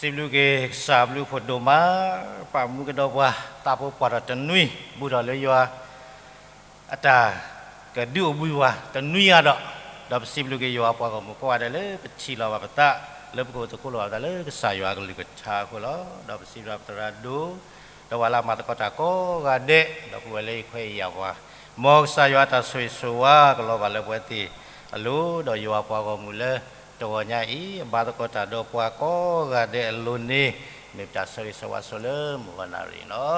စံးဘျုးက့ၤကစၢ်ဘျုးဖှိၣ်ဒိၣ်မး, ပာ်မူကဒီးပှၤ သးဖိပှၢ်ထီၣ်တနွံ ဘူးထီၣ်လၢယွၤ အတၢ်ကဒုးအိၣ်ဘှံးပှၤ တနွံအါဒီး, ဒီးပစံးဘျုးက့ၤယွၤပှၤဂီၢ်မုၢ်ကိးဂၤဒဲးလၢပထံၣ်လိာ်ဘၣ်ပသး လၢပကအိၣ်သကိးလိာ်ဘၣ်ပသးလၢကစၢ်ယွၤအကလုၢ်ကထါအဃိလီၤ. ဒီးပစံးဘျုးပသရၣ်ဒိၣ် ဒီးပှၤလၢအမၤသကိးတၢ်ကိးဂၤဒဲး ဒီးပုၢ်ဝဲၢ်လၢယခွဲးယယာ်ပှၤ, မ်ကစၢ်ယွၤအတၢ်ဆိၣ်ဂ့ၤဆိၣ်ဝါကလီၤဘၣ်လၢပဝဲသ့ၣ်အလိၤ, ဒီးယွၤပှၤဂီၢ်မုၢ်လၢ တဂီၤညါအံၤ အဘါသကိးတၢ်ဒီးပှၤကိးဂၤဒဲးအလိၤန့ၣ် မ့ၢ်ပတၢ်ဆိၣ်ဂ့ၤဆိၣ်ဝါဆိလၢမုၢ်ဂီၤနၣ်ရံၣ်လီၤ.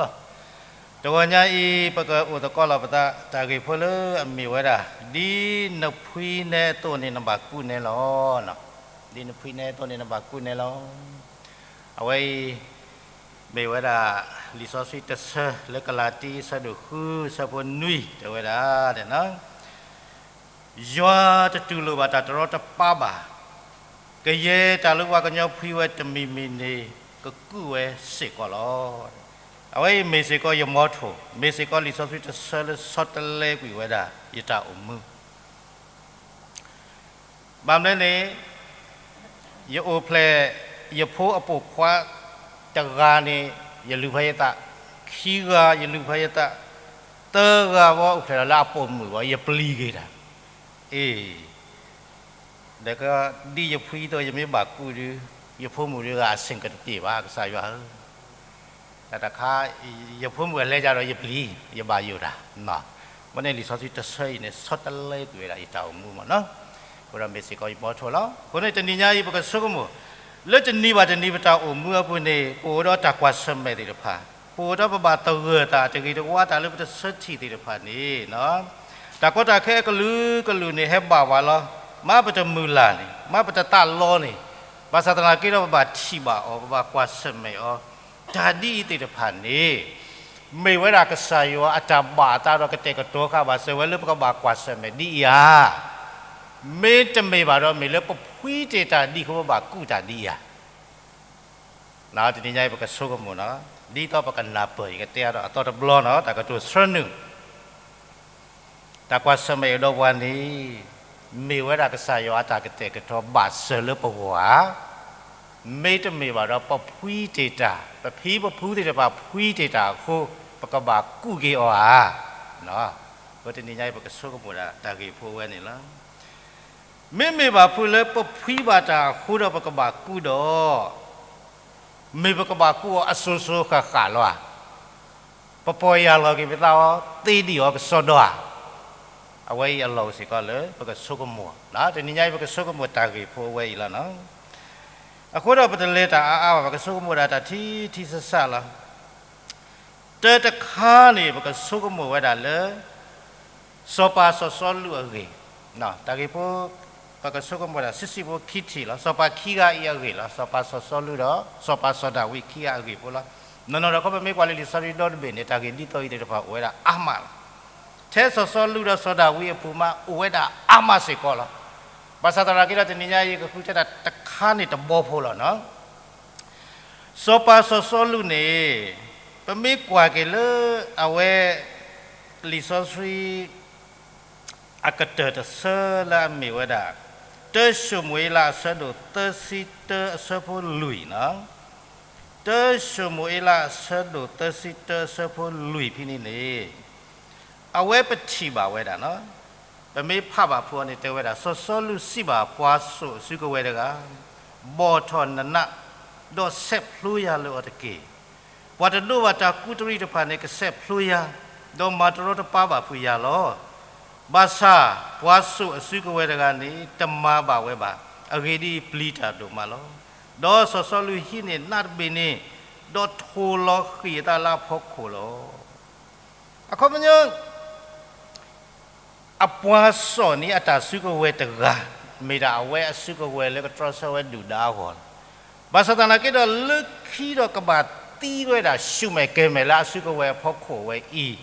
တဂီၤညါအံၤ ပကအိၣ်သကိးလိာ်ပသး တၢ်ဂ့ၢ်ဖိလၢအမ့ၢ်ဝဲဒၣ် ဒ်နဖှံနဲအသိးန့ၣ် နဘၣ်ကူးနဲလီၤ. ဒ်နဖှံနဲအသိးန့ၣ် နဘၣ်ကူးနဲလီၤ. အဝဲအံၤ မ့ၢ်ဝဲဒၣ် လံာ်စီဆှံတဆၢ လၢကလၤတံ အဆၢဒိၣ်ဃု အဆၢဖိနွံ တဲဝဲဒၣ် ယွၤတတူၢ်လိာ်ဘၣ်တၢ်တရီတပါဘၣ်. ကယဲၢ်တၢ်လၢပှၤကညီဖှံဝဲတမံၤမံၤန့ၣ် ကကူးဝဲစ့ၢ်ကီးလီၤ. အဝဲအံၤမ့ၢ်စ့ၢ်ကီးယမီထိၣ်, မ့ၢ်စ့ၢ်ကီးလံာ်စီဆှံတဆၢလၢဆီတလဲကွံာ်ဝဲဒၣ် ယတၢ်အိၣ်မူ ဘၣ်မနုၤန့ၣ် ယအိၣ်ဖျဲၣ် ယဖိအပိာ်ခွါတဂၤန့ၣ် ယလုၢ်ဖဲယသး, ခံဂၤ ယလုၢ်ဖဲယသး, သၢဂၤဝဲအိၣ်ဖျဲၣ်ဒီးလၢအပိာ်မုၣ်ဝဲ ယပျံၤက့ၤတၢ်, အ့ၣ် ဒီးဒ်ယဖှံအသိး ယမ့ၢ်ဘၣ်ကူးဒုး ယဖိမုၣ်တဂၤအဆ့ၣ်ကတပျ့ၤဘၣ် ကစၢ်ယွၤဧၢ, တၢ်တခါ ယဖိမုၣ်အလဲၤကဒီးယပျံၤ ယဘၣ်ယိၣ်တၢ်, အဃိန့ၣ်လံာ်စီဆှံတဆၢအံၤန့ၣ် ဆီတလဲကွံာ်ဝဲဒၣ်ယတၢ်အိၣ်မူမ့ၢ်နီၤ, အဃိဒီးမ့ၢ်စ့ၢ်ကီးယမီထိၣ်လီၤ. အဃိန့ၣ်တနံၤညါအံၤ ပကဆိကမိၣ် လၢတနံၤဘၣ်တနံၤပတၢ်အိၣ်မူအပူၤန့ၣ် ပအိၣ်ဒီးတၢ်ကွၢ်ဆၢၣ်မဲာ်သ့ၣ်တဖၣ်, ပအိၣ်ဒီးပဘၣ်သဂၢၢ်သးတဂ့ၤတဝါသးလၢပတဆၢထံၣ်သ့ၣ်တဖၣ်န့ၣ် တၢ်ကီတၢ်ခဲအကလုာ်ကလုာ်န့ၣ် ဟဲဘၣ်ပှၤလီၤ. မ့ၢ်ပတမုၢ်လၢ်န့ၣ် မ့ၢ်ပတသးလီန့ၣ် ဘၣ်ဆၣ်သနာ်က့ဒီးပဘၣ်ထံၣ်ဘၣ်အီၤ ပဘၣ်ကွၢ်ဆၢၣ်မဲာ်အီၤ, တၢ်ဒ်အံၤသ့ၣ်တဖၣ်န့ၣ် မ့ၢ်ဝဲဒၣ်ကစၢ်ယွၤအတၢ်ဘၣ်အသးဒီးကတဲာ်ကတီၤဃာ်ဘၣ်စၢၤဝဲလၢပကဘၣ်ကွၢ်ဆၢၣ်မဲာ်ဒ်အံၤဧါ. မ့တမ့ၢ်ဘၣ်ဒီးမ့ၢ်လၢပဖှံတ့ၢ်တၢ်ဒ်အံၤအဃိ ပဘၣ်ကူးတၢ်ဒ်အံၤဧါ. တနံၤညါအံၤပကဆိကမိၣ်နီၤ, ဒ်သိးပကနၢ်ပၢၢ်အံၤကတဲအါဒီးအသီတဘျီနီၤ, တၢ်ကတိၤဆၢနုာ် တၢ်ကွၢ်ဆၢၣ်မဲာ်အံၤဒီးပှၤန့ၣ် မ့ၢ်ဝဲဒၣ်ကစၢ်ယွၤအတၢ်ကတဲာ်ကတီၤဘၣ်စၢၤလၢပဂီၢ်ဧါ. မ့တမ့ၢ်ဘၣ်ဒီးပဖှံတ့ၢ်တၢ်, ပဖံပဖုသ့ၣ်တဖၣ်ဖှံတ့ၢ်တၢ်အဃိ ပကဘၣ်ကူးက့ၤအီၤဧါ. အဃိတနံၤညါအံၤပကဆိကမိၣ်ဒၣ်တၢ်ဂ့ၢ်ဖိဝဲန့ၣ်လီၤ. မ့မ့ၢ်ဘၣ်ဖုးလၢပဖှံဘၣ်တၢ်အဃိဒီးပကဘၣ်ကူးဒီး မ့ၢ်ပကဘၣ်ကူးအီၤအစိၤစိၤဃၣ်ဃၣ်လီၤဧါ. ပပီၢ်ယၢ်လီၤက့ၤပသးအီၤ သ့ဒံၣ်အီၤကစီဒီဧါ. အဝဲအံၤအလီၢ်အိၣ်စ့ၢ်ကီးလၢပကဆိကမိၣ်, တနံၤညါအံၤပကဆိကမိၣ်တၢ်ဂ့ၢ်ဖိအဝဲအံၤလီၤ. အဃိဒီးပတလဲၤတၢ်အါအါဘၣ်, ပကဆိကမိၣ်ဒၣ်တၢ်ထံထံဆးဆးလီၤ. တၢတခါန့ၣ် ပကဆိကမိၣ်ဝဲဒၣ်လၢ စီၤပၤစီၤစီလူးအဂ့ၢ်, တၢ်ဂ့ၢ်ဖိ ပကဆိကမိၣ်ဒၣ် ဆံးဆံးဖိခံထံၣ်လီၤ. စီၤပၤခံဂၤအံၤအဂ့ၢ်လီၤ. စီၤပၤစီၤစီလူးဒီး စီၤပၤစီၤဒၤဝံးခံဂၤအဂ့ၢ်ဖိလီၤ. နီၢ်နီၢ်ဒီးခီပမ့ၢ်ကွၢ်လၢလံာ်စီဆှံဒီတဘ့ၣ်န့ၣ် တၢ်ဂ့ၢ်ဒ်သိးအံၤသ့ၣ်တဖၣ်အိၣ်ဝဲဒၣ်အါမးလီၤ. ထဲစီၤစီလူးဒီးစီၤဒၤဝံးအပူၤမး အိၣ်ဝဲဒၣ်အါမးစ့ၢ်ကီးလီၤ. ဘၣ်ဆၣ်သနာ်က့ဒီးတနံၤညါအံၤ ယကဃုထၢတၢ်တခါန့ၣ်တဘီဖိလီၤနီၤ. စီၤပၤစီၤစီလူးန့ၣ် ပမ့ၢ်ကွၢ်က့ၤလၢအဝဲ လံာ်စီဆှံ အကတၢၢ်တဆၢလၢအမ့ၢ်ဝဲဒၣ် တၢၡမူၤအ့လးအဆၢဒိၣ်သၢဆံတၢအဆၢဖိလွံၢ်နီၤ, တၢၡမူၤအ့လးအဆၢဒိၣ်သၢဆံတၢအဆၢဖိလွံၢ်ဖဲန့ၣ်န့ၣ် အဝဲပထံၣ်ဘၣ်ဝဲဒၣ်နီၤ, ပမ့ၢ်ဖးဘၣ်ဖုးအီၤန့ၣ် တဲဝဲဒၣ် စီၤစီလူးစံးဘၣ်ပှၤစိာ်အစုကဝဲၤတဂၤ, ဘီၣ်ထီၣ်နနး, ဒီးဆဲးဖျိယၤလၢအီၤတက့ၢ်. ပှၤတဒိးဘၣ်တၢ်ကူးတရံးတဖၣ်န့ၣ် ကဆဲးဖျိယၤ, ဒီးမၤတရီတပါဘၣ်ဖုးယၤလီၤ. ဘၣ်ဆၣ် ပှၤစိာ်အစုကဝဲၤတဂၤန့ၣ် တမၤဘၣ်ဝဲဘၣ်. အဂ့ၢ်ဒ်အံၤ, ပျံၤတၢ်ဒိၣ်မးလီၤ. ဒီးစီၤစီလူးဟံးန့ၢ်နးတဘ့ၣ်န့ၣ်, ဒီးထိၣ်လီၤဃံၢ်အသးလၢအဖီခိၣ်လီၤ. အခီပညီ အပှၤစိာ်န့ၣ်အတၢ်စုကဝဲၤတဂၤ, မ့ၢ်ဒၣ်အဝဲအစုကဝဲၤလၢကတြီဆၢဝဲဒုၣ်ဒါအဂီၢ်လီၤ. ဘၣ်ဆၣ်သနာ်က့ဒီး လၢခံဒီးကဘၣ်သံဝဲဒၣ်ဆူၣ်မဲာ်ကဲၤမဲာ်လၢအစုကဝဲၤအဖီခိၣ်ဝဲအံၤ,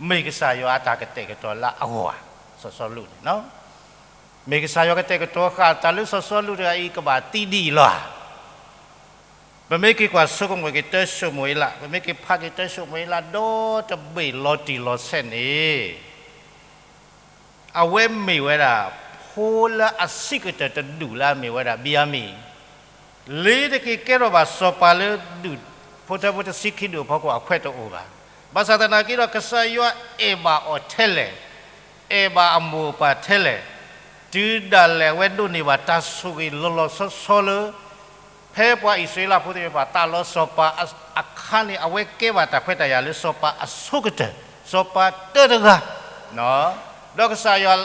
မ့ၢ်ကစၢ်ယွၤအတၢ်ကတဲာ်ကတီၤလၢအဂီၢ်ဧါ, စီၤစီလူးန့ၣ် မ့ၢ်ကစၢ်ယွၤကတဲာ်ကတီၤဃာ်တၢ်လၢစီၤစီလူးတဂၤအံၤ ကဘၣ်သံဒ်အံၤလီၤဧါ. ပမ့ၢ်က့ၤကွၢ်ဆိကမိၣ်က့ၤတၢၡမူၤအ့လး, ပမ့ၢ်က့ၤဖးက့ၤတၢၡမူၤအ့လးဒီတဘ့ၣ်လီၤတံၢ်လီၤဆဲးန့ၣ်, အဝဲမ့ၢ်ဝဲဒၣ် ဖိလၢအဆံးကတၢၢ်တဒူၣ်လၢအမ့ၢ်ဝဲဒၣ် ဘံယၤမံၣ်, လ့ၤတက့ၤကဲထီၣ်ဘၣ်စီၤပၤလၢဒူၣ်ဖိထၢဖိတဆံခံဒူၣ်အဖီခိၣ်အခွဲးတအိၣ်ဘၣ်. ဘၣ်ဆၣ်သနာ်က့ဒီး ကစၢ်ယွၤအဲၣ်ဘၣ်အီၤထဲလဲၣ်, အဲၣ်ဘၣ်အမိၢ်အပၢ်ထဲလဲၣ်, တုၤဒၣ်လဲာ်အဝဲဒိးန့ၢ်ဘၣ်တၢ်ဆိၣ်ဂ့ၤလီၤလီၤဆီဆီလၢ ဖဲပှၤအံၣ်စရ့လးဖိသ့ၣ်တဖၣ်သးလီစီၤပၤအခါန့ၣ် အဝဲကဲဘၣ်တၢ်ခွဲးတၢ်ယာ်လၢစီၤပၤအဆိကတၢၢ်, စီၤပၤတၢတဂၤ ဒီးကစၢ်ယွၤ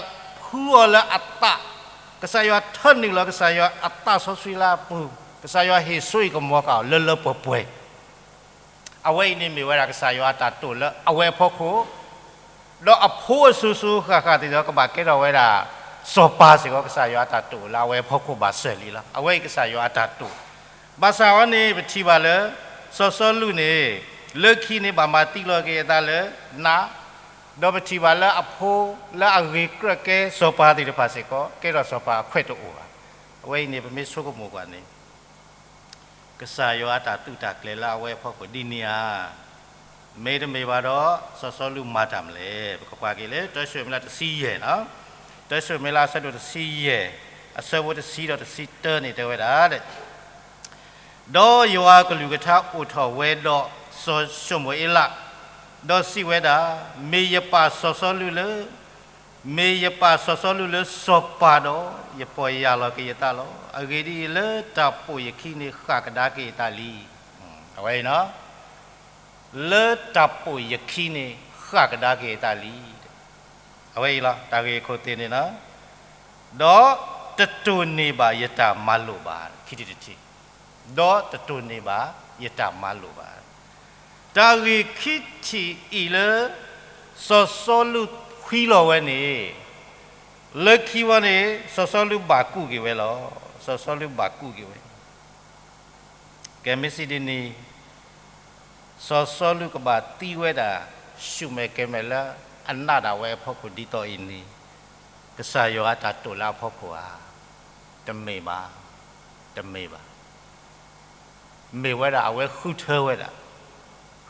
ဖှူအီၤလၢအသး, ကစၢ်ယွၤထၢနုာ်လီၤကစၢ်ယွၤအသးစီဆှံလၢအပူၤ, ကစၢ်ယွၤဟ့ၣ်စိအံၤကမီၤကၢ်အီၤလၢလၢပှဲၤပှဲၤ, အဝဲအံၤန့ၣ်မ့ၢ်ဝဲဒၣ်ကစၢ်ယွၤအတၢ်တိာ်လၢအဝဲအဖီခိၣ်, ဒီးအဖိအစိၤစိၤဃၣ်ဃၣ်သ့ၣ်ဒီးကဘၣ်ကဲထီၣ်ဝဲဒၣ် စီၤပၤစ့ၢ်ကီး ကစၢ်ယွၤအတၢ်တိာ်လၢအဝဲအဖီခိၣ်ဘၣ်စၢၤလံလီၤ. အဝဲအံၤကစၢ်ယွၤအတၢ်တိာ်, ဘၣ်ဆၣ်အီၤန့ၣ် ပထံၣ်ဘၣ်လၢ စီၤစီလူးန့ၣ် လၢခံန့ၣ်ဘၣ်မၤသံလီၤက့ၤအသးလၢနး, ဒီးပထံၣ်ဘၣ်လၢအဖိလၢအဂ့ၤကြၢးကဲစီၤပၤသ့ၣ်တဖၣ်စ့ၢ်ကီး ကဲထီၣ်စီၤပၤအခွဲးတအိၣ်ဘၣ်. အဝဲအံၤန့ၣ် ပမ့ၢ်ဆိကမိၣ်ကွၢ်န့ၣ် ကစၢ်ယွၤအတၢ်သုးတၢ်ကျဲၤလၢအဝဲအဖီခိၣ်ဒ်န့ၣ်ဧါ. မ့တမ့ၢ်ဘၣ်ဒီး စီၤစီလူးမၤတၢ်မနုၤလဲၣ်. ပကကွၢ်က့ၤလၢ တၢၡမူၤအ့လးတဆံယဲၢ်, တၢၡမူၤအ့လးအဆၢဒိၣ်တဆံယဲၢ်, အဆၢဖိတဆံဒီးတဆံတၢန့ၣ်တဲဝဲဒၣ် ဒီးယွၤအကလူးကထါအိၣ်ထီၣ်ဝဲဒီးစီၤၡမူၤအ့လး, ဒီးစံးဝဲဒၣ်, မ့ၢ်ယပာ်စီၤစီလူးလၢ မ့ၢ်ယပာ်စီၤစီလူးလၢစီၤပၤဒီး ယပီၢ်ယၢ်လီၤက့ၤယသးလီၤ. အဂ့ၢ်ဒ်အံၤ, လၢတၢ်ပိာ်ယခံန့ၣ် ဃၣ်ကဒါက့ၤယသးလံ. အဝဲအံၤ လၢတၢ်ပိာ်ယခံန့ၣ် ဃၣ်ကဒါက့ၤယသးလံ. အဝဲအံၤလီၤ. တၢ်ဂ့ၢ်ခိၣ်သ့ၣ်န့ၣ်လီၤ. ဒီးတတိၢ်န့ၢ်ဘၣ်ယတၢ်မၤလိာ်ဘၣ်, ခံထံၣ်တထံၣ်, ဒီးတတိၢ်န့ၢ်ဘၣ်ယတၢ်မၤလိာ်ဘၣ်. တၢ်ဂ့ၢ်ခံထံၣ်အံၤလၢ စီၤစီလူးဖှံလီၤဝဲန့ၣ်, လၢခံဝဲန့ၣ် စီၤစီလူးဘၣ်ကူၣ်က့ၤဝဲလီၤ. စီၤစီလူးဘၣ်ကူၣ်က့ၤဝဲ ကဲ မ့ၢ်စံးဒ်န့ၣ်, စီၤစီလူးကဘၣ်သံဝဲဒၣ် ဆူၣ်မဲာ်ကဲၤမဲာ်လၢအနးဒၣ်ဝဲအဖီခိၣ်ဒ်သိးအံၤန့ၣ်, ကစၢ်ယွၤအတၢ်တိာ်လၢအဖီခိၣ်ဧါ. တမ့ၢ်ဘၣ်, တမ့ၢ်ဘၣ်. မ့ၢ်ဝဲဒၣ်အဝဲဃုထၢဝဲဒၣ်,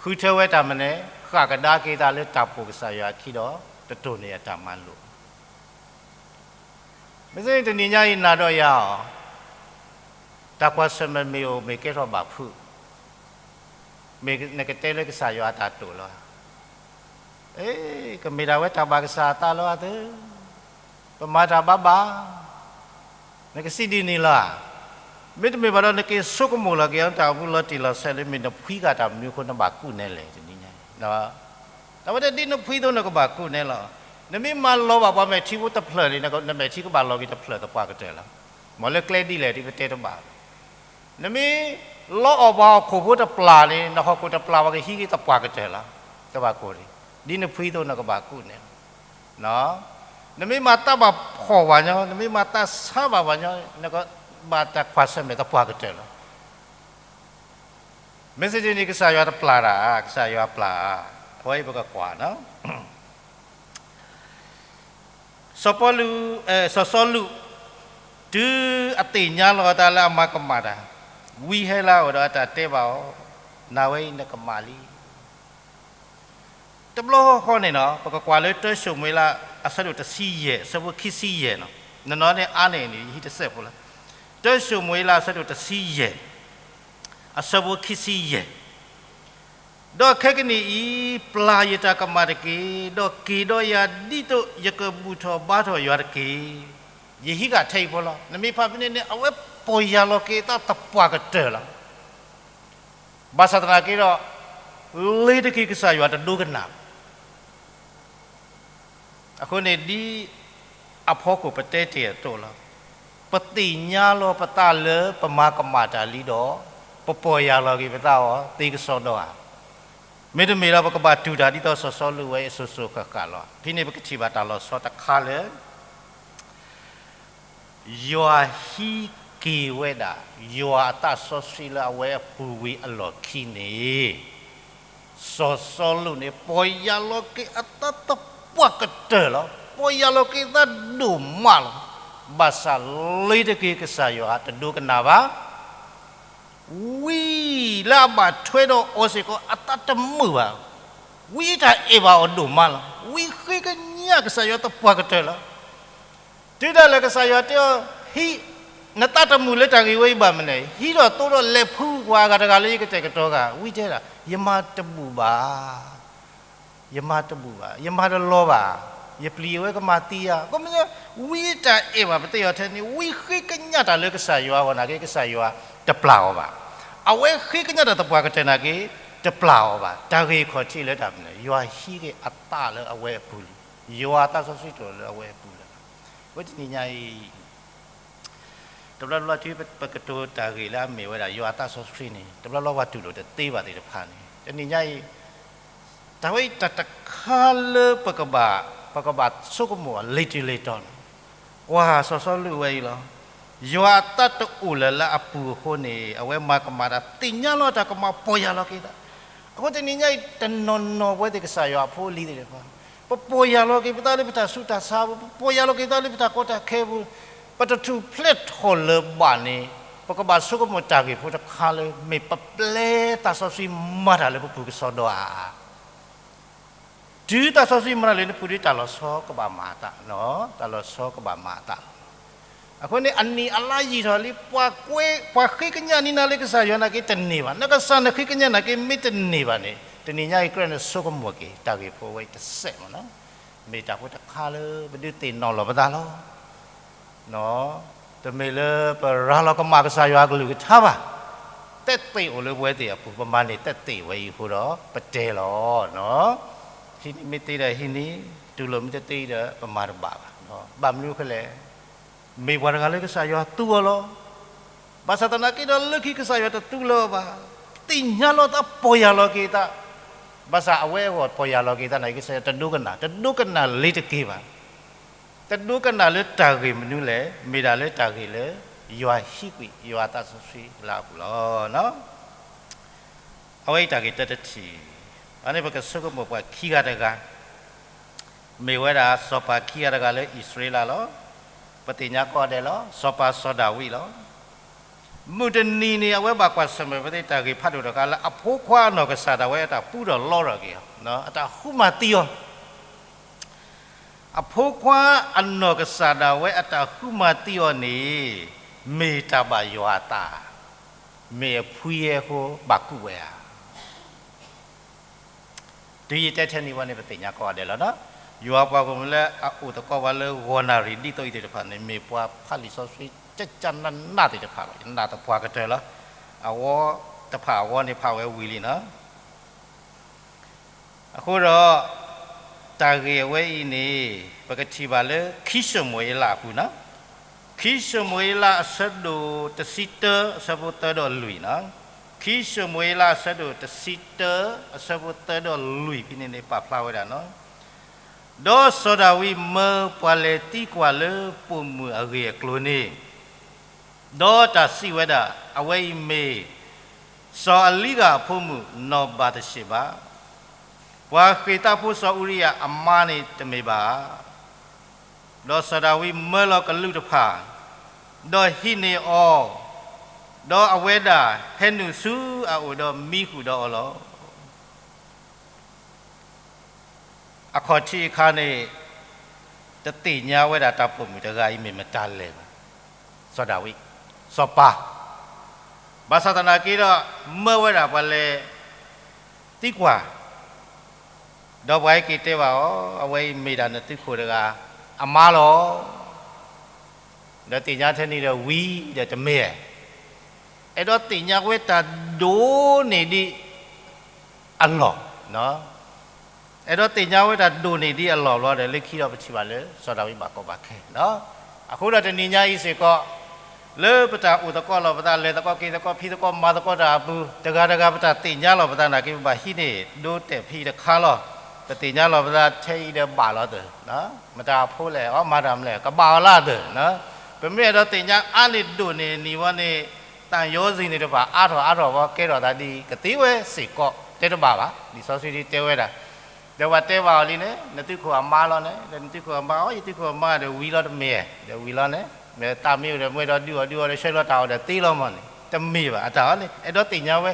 ဃုထၢဝဲတၢ်မနုၤလဲၣ်, ဃၣ်ကဒါက့ၤသးလၢတၢ်ပိာ်ကစၢ်ယွၤအခံဒီး တတိၢ်န့ၢ်အတၢ်မၤလိာ် မ့ၢ်စ့ၢ်တနံၤညါအံၤနၤဒီးယၤဧါ, တၢ်ကွၢ်ဆၢၣ်မဲာ်မ့ၢ်အိၣ်မ့ၢ်ကဲထီၣ်ဘၣ်ဖုး, မ့ၢ်နကတဲလၢကစၢ်ယွၤအတၢ်တိာ်လီၤ. အ့, ကမ့ၢ်ဒၣ်ဝဲတၢ်ဘၣ်ကစၢ်အသးလီၤအသၢ, ပမၤတၢ်ဘၣ်ဘၣ်, နကစံးဒ်န့ၣ်လီၤ. မ့တမ့ၢ်ဘၣ်ဒီး နက့ၤဆိကမိၣ်လီၤက့ၤအီၤ တၢ်အိၣ်မူလီၤတံၢ်လီၤဆဲးလၢ မ့ၢ်နဖှံဃာ်တၢ်မနုၤအဃိ နဘၣ်ကူၣ်နဲလဲၣ် တနံၤညါအံၤ တၢ်ဝဲဒၣ်ဒ်နဖှံသိးနကဘၣ်ကူၣ်နဲလီၤ. နမ့ၢ်မၤလီၤဘၣ်ပှၤမဲာ်ထံဖိတဖျၢၣ်န့ၣ် နမဲာ်ထံကဘၣ်လီၤက့ၤတဖျၢၣ်သပှၢ်ကတၢၢ်လီၤ. မ်လၢကျဲဒ်လဲၣ်ဒ်ပတဲတဘၣ်လီၤ. နမ့ၢ်လီအီၣ်ပှၤဟီၣ်ခိၣ်ဖိတပျၢ်န့ၣ် နဟီၣ်ခိၣ်တပျၢ်ပှၤကဟံးက့ၤသပှၢ်ကတၢၢ်လီၤ. တဘၣ်ကိၢ်ဒံး, ဒ်နဖှံသိးနကဘၣ်ကူၣ်နဲလီၤ. နမ့ၢ်မၤတၢ်ဘၣ်ဖှီၣ်ပှၤညီ, နမ့ၢ်မၤတၢ်ဆါဘၣ်ပှၤညီ, နကဘၣ်တၢ်ကွၢ်ဆၢၣ်မဲာ်သပှၢ်ကတၢၢ်လီၤ. မ့ၢ်စ့ၢ်ကီးန့ၣ် ကစၢ်ယွၤတပျၢ်တၢ်, ကစၢ်ယွၤပျၢ်, အဝဲအံၤပကကွၢ် စီၤပီလူး, စီၤစီလူး, တုၤအသ့ၣ်ညါလီၤအသးလၢအမၤကမၣ်တၢ်, ဝံဟဲလၢအအိၣ်ဒီးအတၢ်တဲဘၣ်အီၤ, နၤဝဲအံၤနကမၣ်လံ. တဘျီဃီန့ၣ်နီၤ ပကကွၢ်လၢတၢၡမူၤအ့လး အဆၢဒိၣ်တဆံယဲၢ် အဆၢဖိခံဆံယဲၢ်နီၤ, နနီၤန့ၣ်အါန့ၢ်န့ၣ် ယဟံးတစဲးဖိလီၤ. တၢၡမူၤအ့လး အဆၢဒိၣ်တဆံယဲၢ်, အဆၢဖိခံဆံယဲၢ် ဒီးခဲကနံၣ်အံၤ ပျၢ်ယတၢ်ကမၣ်တက့ၢ်, ဒီးက့ၤဒီးယၤဒ်သိးယကဘူၣ်ထီၣ်ဘါထီၣ်ယွၤတက့ၢ်. ယဟံးဃာ်ထဲအံၤဖိလီၤ. နမ့ၢ်ဖးဖဲန့ၣ်န့ၣ် အဝဲပီၢ်ယၢ်လီၤက့ၤအသးသပှၢ်ကတၢၢ်လီၤ. ဘၣ်ဆၣ်သနာ်က့ဒီး လ့ၤတက့ၤကစၢ်ယွၤတဒိကနၣ်ဘၣ်. အဃိန့ၣ် ဒ်အဖီခိၣ်ပတဲတ့ၢ်အသိးလီၤ. ပသ့ၣ်ညါလီၤပသးလၢပမၤကမၣ်တၢ်လံဒီး ပပီၢ်ယၢ်လီၤက့ၤပသးအီၤသ့ကစီဒီဧါ. မ့တမ့ၢ်ဒီး ပကဘၣ်တူၢ်တၢ်ဒ်သိးစီၤစီလူးဝဲအံၤစိၤစိၤဃၣ်ဃၣ်လီၤ. ဖဲန့ၣ်ပကထံၣ်ဘၣ်တၢ်လီၤဆီတခါလၢ ယွၤဟံးက့ၤဝဲဒၣ် ယွၤအသးစီဆှံလၢအဝဲအပူၤဝံၤအလီၢ်ခံန့ၣ်, စီၤစီလူးန့ၣ် ပီၢ်ယၢ်လီၤက့ၤအသးသပှၢ်ကတၢၢ်လီၤ. ပီၢ်ယၢ်လီၤက့ၤအသးဒိၣ်မးလီၤ. ဘၣ်ဆၣ်လ့ၤတက့ၤကစၢ်ယွၤတဒိကနၣ်ဘၣ်. ဝံလၢအဘၣ်ထွဲဒီးအီၤစ့ၢ်ကီး အသးတမုာ်ဘၣ်. ဝံတၢ်အဲၣ်ဘၣ်အီၤဒိၣ်မးလီၤ. ဝံဃ့ကညးကစၢ်ယွၤသပှၢ်ကတၢၢ်လီၤ. တုၤဒၣ်လဲာ်ကစၢ်ယွၤတဲအီၤ ဟံး နသးတမုာ်လၢတၢ်ဂ့ၢ်ဝဲအံၤဘၣ်မနုၤလဲၣ်, ဟံးထီၣ်သိးထီၣ်လဲၤဖုကွၢ်အဂၤတဂၤလၢယကတဲာ်ကတီၤဂၤ, ဝံတဲဒၣ်, ယမၤတဘူၣ်ဘၣ်, ယမၤတဘူၣ်ဘၣ်, ယမၤတလီၤဘၣ်, ယပျံၤအဝဲကမၤသံယၤ, ကမ့ၢ် ဝံတၢ်အဲၣ်ဘၣ်ပသ့ၣ်အီၤထဲန့ၣ် ဝံဃ့ကညးတၢ်လၢကစၢ်ယွၤအဂီၢ်နာ်က့ ကစၢ်ယွၤတပျၢ်အီၤဘၣ်. အဝဲဃ့ကညးတၢ်သပှၢ်ကတၢၢ်နာ်က့ တပျၢ်အီၤဘၣ်. တၢ်ဂ့ၢ်ခီၣ်ထံးလၢတၢ်မနုၤလဲၣ်, ယွၤဟံးက့ၤအသးလၢအဝဲအပူၤလံ, ယွၤအသးစီဆှံတအိၣ်လၢအဝဲအပူၤလၢၤဘၣ်. အဝဲတနံၤညါအံၤ တဘျီတဘျီတုၤပကတိၤတၢ်ဂ့ၢ်လၢအမ့ၢ်ဝဲဒၣ် ယွၤအသးစီဆှံန့ၣ် တဘျီဘျီပှၤတူၢ်လိာ်တသ့ဘၣ်သ့ၣ်တဖၣ်န့ၣ် တနံၤညါအံၤ တၢ်ဝဲအံၤတၢ်တခါလၢပကဘၣ် ပကဘၣ်ဆိကမိၣ်အီၤလ့ၤတုၤလ့ၤတီၤန့ၣ်, ကွၢ်စီၤစီလူးဝဲအံၤလီၤ. ယွၤအသးတအိၣ်လၢၤလၢအပူၤအဃိန့ၣ် အဝဲမၤကမၣ်တၢ် သ့ၣ်ညါလီၤတၢ်ကမၤပီၢ်ယၢ်လီၤက့ၤသး. အဃိတနံၤညါအံၤ တနီၤနီၤပဝဲသ့ၣ်ကစၢ်ယွၤအဖိအလံၤသ့ၣ်တဖၣ် ပပီၢ်ယၢ်လီၤက့ၤပသးလၢပတၢ်ဆူးတၢ်ဆါအပူၤ, ပပီၢ်ယၢ်လီၤက့ၤသးလၢပတၢ်ကီတၢ်ခဲအပူၤ, ပတထူၣ်ဖျဲးထီၣ်လၢၤဘၣ်န့ၣ် ပကဘၣ်ဆိကမိၣ်တၢ်ဂ့ၢ်ဖိတခါလၢ မ့ၢ်ပပျဲသးစီဆှံမၤတၢ်လၢပပူၤကစီဒီဧါ. တုၤသးစီဆှံမၤတၢ်လၢနပူၤဒီး တၢ်လီၤဆီကဘၣ်မၤအသး, တၢ်လီၤဆီကဘၣ်မၤအသးလီၤ. အဃိန့ၣ် အနံၣ်အလါယံာ်ထီၣ်လံ ပှၤဃ့ကညးန့ၢ်နၤလၢကစၢ်ယွၤနာ်က့တန့ၢ်ဘၣ်, နကစၢ်နဃ့ကညးနာ်က့မ့ၢ်တန့ၢ်ဘၣ်န့ၣ် တနံၤညါအံၤ ကြၢးနဆိကမိၣ်က့ၤ တၢ်ဂ့ၢ်ဖိဝဲအံၤတစဲးမ့ၢ်နီၤ, မ့ၢ်တၢ်ဖိတခါလၢပဒုးသ့ၣ်နီၣ်လီၤပသးလီၤ. တမ့ၢ်လၢပရၤလီၤကမၣ်ကစၢ်ယွၤအကလုၢ်ကထါဘၣ်. သက်သေအိၣ်လၢပဝဲသ့ၣ်အပူၤ, ပမၤန့ၢ်သက်သေဝဲအံၤအဃိဒီး ပတဲလီၤ. ဟံးန့ၢ်မ့ၢ်သ့ဒီးဟံးန့ၢ်, တူၢ်လိာ်မ့ၢ်တသ့ဒီး ပမၤတဘၣ်ဘၣ်. ဘၣ်မနုၤအဃိလဲၣ်, မ့ၢ်ပှၤတဂၤလၢကစၢ်ယွၤသူအီၤလီၤ. ဘၣ်ဆၣ်သနာ်က့ဒီး လၢခံကစၢ်ယွၤတသူလၢၤဘၣ်. သ့ၣ်ညါလီၤသးပီၢ်ယၢ်လီၤက့ၤသး, ဘၣ်ဆၣ်အဝဲအဂီၢ်ပီၢ်ယၢ်လီၤက့ၤသးနာ်က့ ကစၢ်ယွၤတဒိကနၣ်, တဒိကနၣ်လ့ၤတက့ၤဘၣ်. တဒိကနၣ်လၢတၢ်ဂ့ၢ်မနုၤလဲၣ်, မ့ၢ်ဒၣ်လၢတၢ်ဂ့ၢ်လၢ ယွၤဟံးကွံာ် ယွၤအသးစီဆှံလၢအပူၤလီၤ. အဝဲအံၤတၢ်ဂ့ၢ်တၢတထံၣ်, အန့ၣ်ပကဆိကမိၣ်ပှၤခံဂၤတဂၤ, မ့ၢ်ဝဲဒၣ်စီၤပၤခံဂၤတဂၤလၢအံၣ်စရ့လးလီၤ. ပသ့ၣ်ညါကိးဂၤဒဲးလီၤ, စီၤပၤစီၤဒၤဝံးလီၤ. မုၢ်တနံၤန့ၣ် အဝဲဘၣ်ကွၢ်ဆၢၣ်မဲာ်ပသ့ၣ်တၢ်ဂ့ၢ်ဖးဒိၣ်တခါလၢ အဖိခွါအနီၢ်ကစၢ်ဒၣ်ဝဲအတၢ်ပူထီၣ်လီထီၣ်က့ၤအီၤ, အတၢ်ဃုမၤသံအီၤ အဖိခွါအနီၢ်ကစၢ်ဒၣ်ဝဲအတၢ်ဃုမၤသံအီၤန့ၣ် မ့ၢ်တၢ်ဘၣ်ယွၤအသး, မ့ၢ်အဖှံအဃိဘၣ်ကူးဝဲဧါ. တုၤယတဲထဲန့ၣ်ဝဲန့ၣ် ပသ့ၣ်ညါကိးဂၤဒဲးလီၤ. ယွၤပှၤဂီၢ်မုၢ်လၢအအိၣ်သကိးပှၤလၢဂီၤနၣ်ရံၣ်ဒ်သိးအံၤသ့ၣ်တဖၣ်န့ၣ် မ့ၢ်ပှၤဖးလံာ်စီဆှံ ကကနးနးသ့ၣ်တဖၣ်လီၤ. ယနာ်သပှၢ်ကတၢၢ်လီၤ. အဝဲတဖၣ်အဝဲန့ၣ် ဖးဝဲဝံၤလံနီၤ. အဃိဒီး တၢ်ဂ့ၢ်အဝဲအံၤန့ၣ် ပကထံၣ်ဘၣ်လၢခံၡမူၤအ့လးအပူၤနီၤ, ခံၡမူၤအ့လးအဆၢဒိၣ်တဆံတၢ အဆၢဖိသၢဒီးလွံၢ်နီၤ, ခံၡမူၤအ့လးအဆၢဒိၣ်တဆံတၢ အဆၢဖိသၢဒီးလွံၢ်ဖဲန့ၣ်န့ၣ် ပာ်ဖျါဝဲဒၣ်နီၤ. ဒီးစီၤဒၤဝံးမၢပှၤလဲၤသံကွၢ်လၢပိာ်မုၣ်အဂ့ၢ်အကျိၤန့ၣ်, ဒီးတၢ်စံးဝဲဒၣ်, အဝဲအံၤမ့ၢ် စီၤအလံဂၢ်အဖိမုၣ်နီၢ်ဘၤသရှ့ဘၤ, ပှၤဃ့ၢ်သးဖိစီၤအူရံယၤအမါန့ၣ်တမ့ၢ်ဘၣ်ဧါ. ဒီးစီၤဒၤဝံးမၢလီၤကလူးတဖၣ်, ဒီးဟံးန့ၢ်အီၤ, ဒီးအဝဲဒၣ်ဟဲနုာ်ဆူအအိၣ်ဒီးမံဃုာ်ဒီးအီၤလီၤ. အခီၣ်ထံးအခါန့ၣ် တသ့ၣ်ညါဝဲဒၣ်တၢ်ပိာ်မုၣ်တဂၤအံၤမ့ၢ်မတၤလဲၣ်ဘၣ်. စီၤဒၤဝံး, စီၤပၤ, ဘၣ်ဆၣ်သနာ်က့ဒီး မၢဝဲဒၣ်ပှၤလဲၤသံကွၢ်, ဒီးပှၤဟဲက့ၤတဲဘၣ်အီၤ, အဝဲအံၤမ့ၢ်ဒၣ်နသုးခိၣ်တဂၤအမါလီၤ. ဒီးသ့ၣ်ညါထဲန့ၣ်ဒီးဝံၤဒီးတမ့ၢ်, အဲၣ်ဒိးသ့ၣ်ညါဝဲတၢ်ဒိၣ်န့ၢ်ဒံးအလီၢ်, အဲၣ်ဒိးသ့ၣ်ညါဝဲတၢ်ဒိၣ်န့ၢ်ဒံးအလီၢ်ဘျီဒီး လၢခံဒီးပထံၣ်ဘၣ်လၢ စီၤဒၤဝံးဘၣ်ကီဘၣ်ခဲလီၤ. အဃိဒီးတနံၤညါအံၤစ့ၢ်ကီး လၢပတၢ်အိၣ်သကိးလီၤပသး လဲၤသကိးက့ၤသကိး ဖံးသကိးမၤသကိးတၢ်အပူၤ တဂၤတဂၤပတၢ်သ့ၣ်ညါလီၤပသးနာ်က့ ပဘၣ်ဟံးန့ၢ်ဒိတဲာ်ဖံးတခါလီၤ. ပသ့ၣ်ညါလီၤပသးထဲအံၤဒီးဘၣ်လီၤသၢၣ်, မတၤအဖိလဲၣ် အီၣ်မၤတၢ်မနုၤလဲၣ် ကဘၣ်အီၤလၢအသၢၣ်, ပမ့ၢ်အဲၣ်ဒိးသ့ၣ်ညါအါန့ၢ်ဒိၣ်န့ၢ်နံၤဝဲန့ၣ် သၣ်ယီၤစံၣ်န့ၣ်တဖၣ် အါထီၣ်အါထီၣ်ဝဲကဲထီၣ်သးဒ်အံၤ ကသ့ဝဲစ့ၢ်ကီး တဲတဘၣ်ဘၣ်. လံာ်စီဆှံဒ်တဲဝဲဒၣ် ဒီးပှၤတဲဘၣ်အီၤလံန့ၣ် နသုးခိၣ်အမါလီၤန့ၣ် ဒီးနသုးခိၣ်အမါ အီ ယသုးခိၣ်အမါဒီးဝံၤလီၤတမ့ၢ်, ဒီးဝံၤလီၤန့ၣ် မ့ၢ်သးမ့ၢ်အိၣ်ဒီးမ့ၢ်ဒီးဒုးအီၤဒုးအီၤဒီးဆှၢလီၤတၢ်အီၣ်ဒီးသ့လီၤမးန့ၣ် တမ့ၢ်ဘၣ်. အတၢ်အီၤန့ၣ် အဲၣ်ဒိးသ့ၣ်ညါဝဲ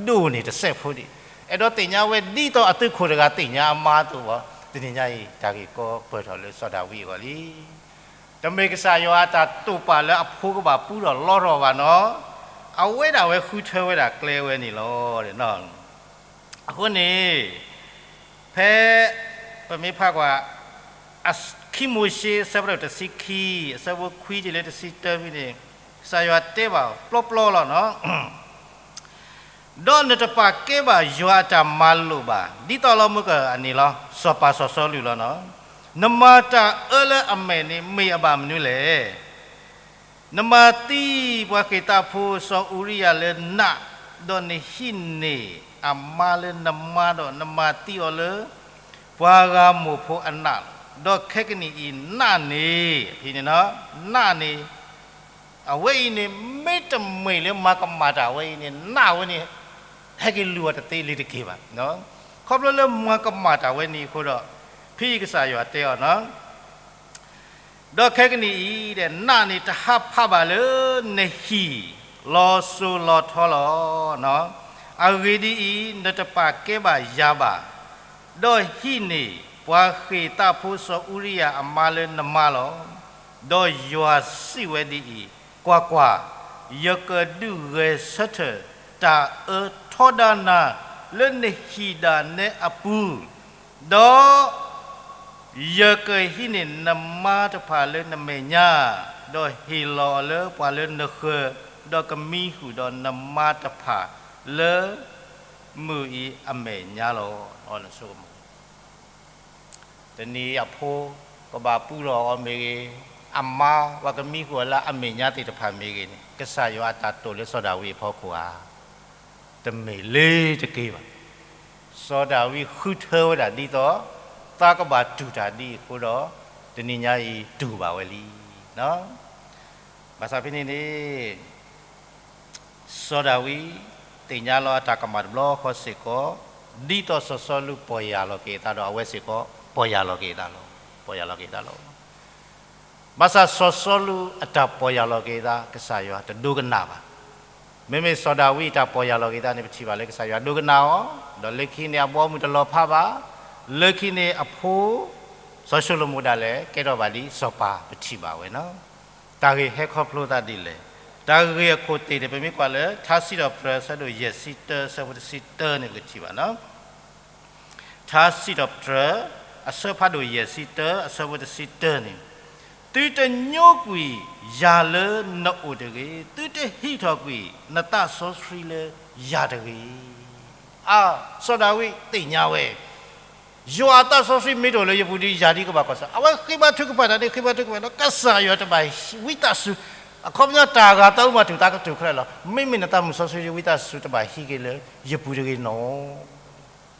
ဒိၣ်န့ၢ်တစဲးဖိဒံး, အဲၣ်ဒိးသ့ၣ်ညါဝဲဒ်သိးအသုးခိၣ်တဂၤသ့ၣ်ညါအမါအသိးဘၣ်. တနံၤညါအံၤ တၢ်ဂ့ၢ်ကီပၢၢ်ထီၣ်လၢစီၤဒၤဝံးအဂီၢ်လံ. တမ့ၢ်ကစၢ်ယွၤအတၢ်တိာ်ပာ်လၢအဖိကဘၣ်ပူထီၣ်လီထီၣ်ဘၣ်နီၤ, အဝဲဒၣ်ဝဲဃုထၢဝဲဒၣ်ကျဲဝဲန့ၣ်လီၤ. အဃိန့ၣ် ဖဲ ပမ့ၢ်ဖးကွၢ် ခံမိၤၡ့ အဆၢဖးဒိၣ်တဆံခံ အဆၢဖိခွံတုၤလၢတဆံတၢဖဲန့ၣ် ကစၢ်ယွၤတဲဘၣ်ပျီပျီလီၤနီၤ. ဒီးနတပာ်ကဲဘၣ်ယွၤအတၢ်မၤလိာ်ဘၣ်, ဒ်သိးလီၤမုၢ်ကအန့ၣ်လီၤ, စီၤပၤစီၤစီလူးလီၤနီၤ. နမၤတၢ်အၢလၢအမဲာ်န့ၣ် မ့ၢ်အဘၣ်မနုၤလဲၣ်. နမၤသံပှၤဃ့ၣ်သးဖိစီၤအူရံယၤလၢနး, ဒီးနဟံးန့ၢ်အမါလၢနမါဒီး နမၤသံအီၤလၢ ပှၤဂၤမိၢ်ဖိအနး, ဒီးခဲကနံၣ်အံၤနးန့ၣ်, ဖဲန့ၣ်နီၤ, နးန့ၣ် အဝဲအံၤန့ၣ် မ့တမ့ၢ်လၢမၤကမၣ်တၢ်ဝဲအံၤန့ၣ် နးဝဲန့ၣ် ဟဲက့ၤလူၤအီၤတသ့လၢၤတက့ၢ်ဘၣ်. ခီဖျိလၢမၤကမၣ်တၢ်ဝဲန့ၣ်အဃိဒီး ဖဲအံၤကစၢ်ယွၤတဲအီၤနီၤ, ဒီးခဲကနံၣ်အံၤ နးန့ၣ်တဟးဖးဘၣ်လၢနဟံၣ်လီၤစိၤလီၤထီလီၤ. အဂ့ၢ်ဒ်အံၤ, နတပာ်ကဲဘၣ်ယၤဘၣ်, ဒီးဟံးန့ၢ်ပှၤဃ့ၣ်သးဖိစီၤအူရံယၤအမါလၢနမါလီၤ. ဒီးယွၤစံးဝဲဒ်အံၤ, ကွၢ်ကွၢ်, ယကဒုးဂဲၤဆၢထၢၣ်တၢ်အၢထီဒါနၤလၢနဟံၣ်ဒၣ်နဲအပူၤ, ဒီး ယကဟံးန့ၢ်နမါတဖၣ်လၢနမဲာ်ညါ, ဒီးဟ့ၣ်လီၤအီၤလၢပှၤလၢနဃၢၤ, ဒီးကမံဃုာ်ဒီးနမါတဖၣ်လၢမုၢ်အံၤအမဲာ်ညါလီၤ. တနံၤအဖိကဘၣ်ပူထီၣ်အီၤမ့ၢ်ဂ့ၤ, အမါပှၤကမံဃုာ်အီၤလၢအမဲာ်ညါသ့ၣ်တဖၣ်မ့ၢ်ဂ့ၤန့ၣ် ကစၢ်ယွၤအတၢ်တိာ်လၢစီၤဒၤဝံးအဖီခိၣ်ဧါ. တမ့ၢ်လၢၤတက့ၢ်ဘၣ်. စီၤဒၤဝံးဃုထၢဝဲဒၣ်ဒ်သိး သးကဘၣ်တူၢ်တၢ်ဒ်အံၤအဃိဒီး တနံၤညါအံၤတူၢ်ဘၣ်ဝဲလံ. ဘၣ်ဆၣ်ဖဲန့ၣ်န့ၣ် စီၤဒၤဝံးသ့ၣ်ညါလီၤအတၢ်ကမၣ်တဘျီဃီစ့ၢ်ကီး, ဒ်သိးစီၤစီလူးပီၢ်ယၢ်လီၤက့ၤအသးဒီးအဝဲစ့ၢ်ကီး ပီၢ်ယၢ်လီၤက့ၤအသးလီၤ. ပီၢ်ယၢ်လီၤက့ၤအသးလီၤ. ဘၣ်ဆၣ်စီၤစီလူးအတၢ်ပီၢ်ယၢ်လီၤက့ၤအသး ကစၢ်ယွၤတဒိကနၣ်ဘၣ်. မ့မ့ၢ်စီၤဒၤဝံးအတၢ်ပီၢ်ယၢ်လီၤက့ၤအသးန့ၣ် ပထံၣ်ဘၣ်လၢကစၢ်ယွၤဒိကနၣ်အီၤ, ဒီးလၢခံန့ၣ်အဘီအမုၢ်တလီၤဖးဘၣ်, လၢခံန့ၣ်အဖိ စီၤၡလိၤမိၣ်ဒၣ်လဲာ် ကဲထီၣ်ဘၣ်ဒ်စီၤပၤ ပထံၣ်ဘၣ်ဝဲနီၤ. တၢ်ဂ့ၢ်ဟဲခီဖျိသးဒ်လဲၣ်. တၢ်ဂ့ၢ်အခိၣ်သ့ၣ်န့ၣ် ပမ့ၢ်ကွၢ်လၢ ထါစံးထီၣ်ပတြၢၤ အဆၢဒိၣ်ယဲၢ်ဆံတၢ အဆၢဖိတဆံတၢန့ၣ် ပကထံၣ်ဘၣ်နီၤ. ထါစံးထီၣ်ပတြၢၤ အဆၢဖးဒိၣ်ယဲၢ်ဆံတၢ အဆၢဖိတဆံတၢန့ၣ်, သုတညိကွံာ်ယၤလၢနအိၣ်တဂ့ၤ, သုတဟံးထီၣ်ကွံာ် နသးစီဆှံလၢယၤတဂ့ၤ. အါ, စီၤဒၤဝံးသ့ၣ်ညါဝဲ, ယွၤအသးစီဆှံမ့ၢ်တအိၣ်လၢယပူၤဒီး ယၤဒ်ကဘၣ်ကွၢ်ဆၢၣ်. အဝဲဃ့ဘါထုကဖၣ်တၢ်န့ၣ် ဃ့ဘါထုကဖၣ်လၢကစၢ်ယွၤတဘၣ်ဝံသးစူၤ, အခီပညီတၢ်ဂၤသးအုးမၤတူၢ်သးကတူၢ်ခဲလၢာ်လီၤ. မ့မ့ၢ်နသးမုၢ်စီဆှံဝံသးစူၤတဘၣ်ဟံးက့ၤလၢယပူၤတဂ့ၤနီၤ.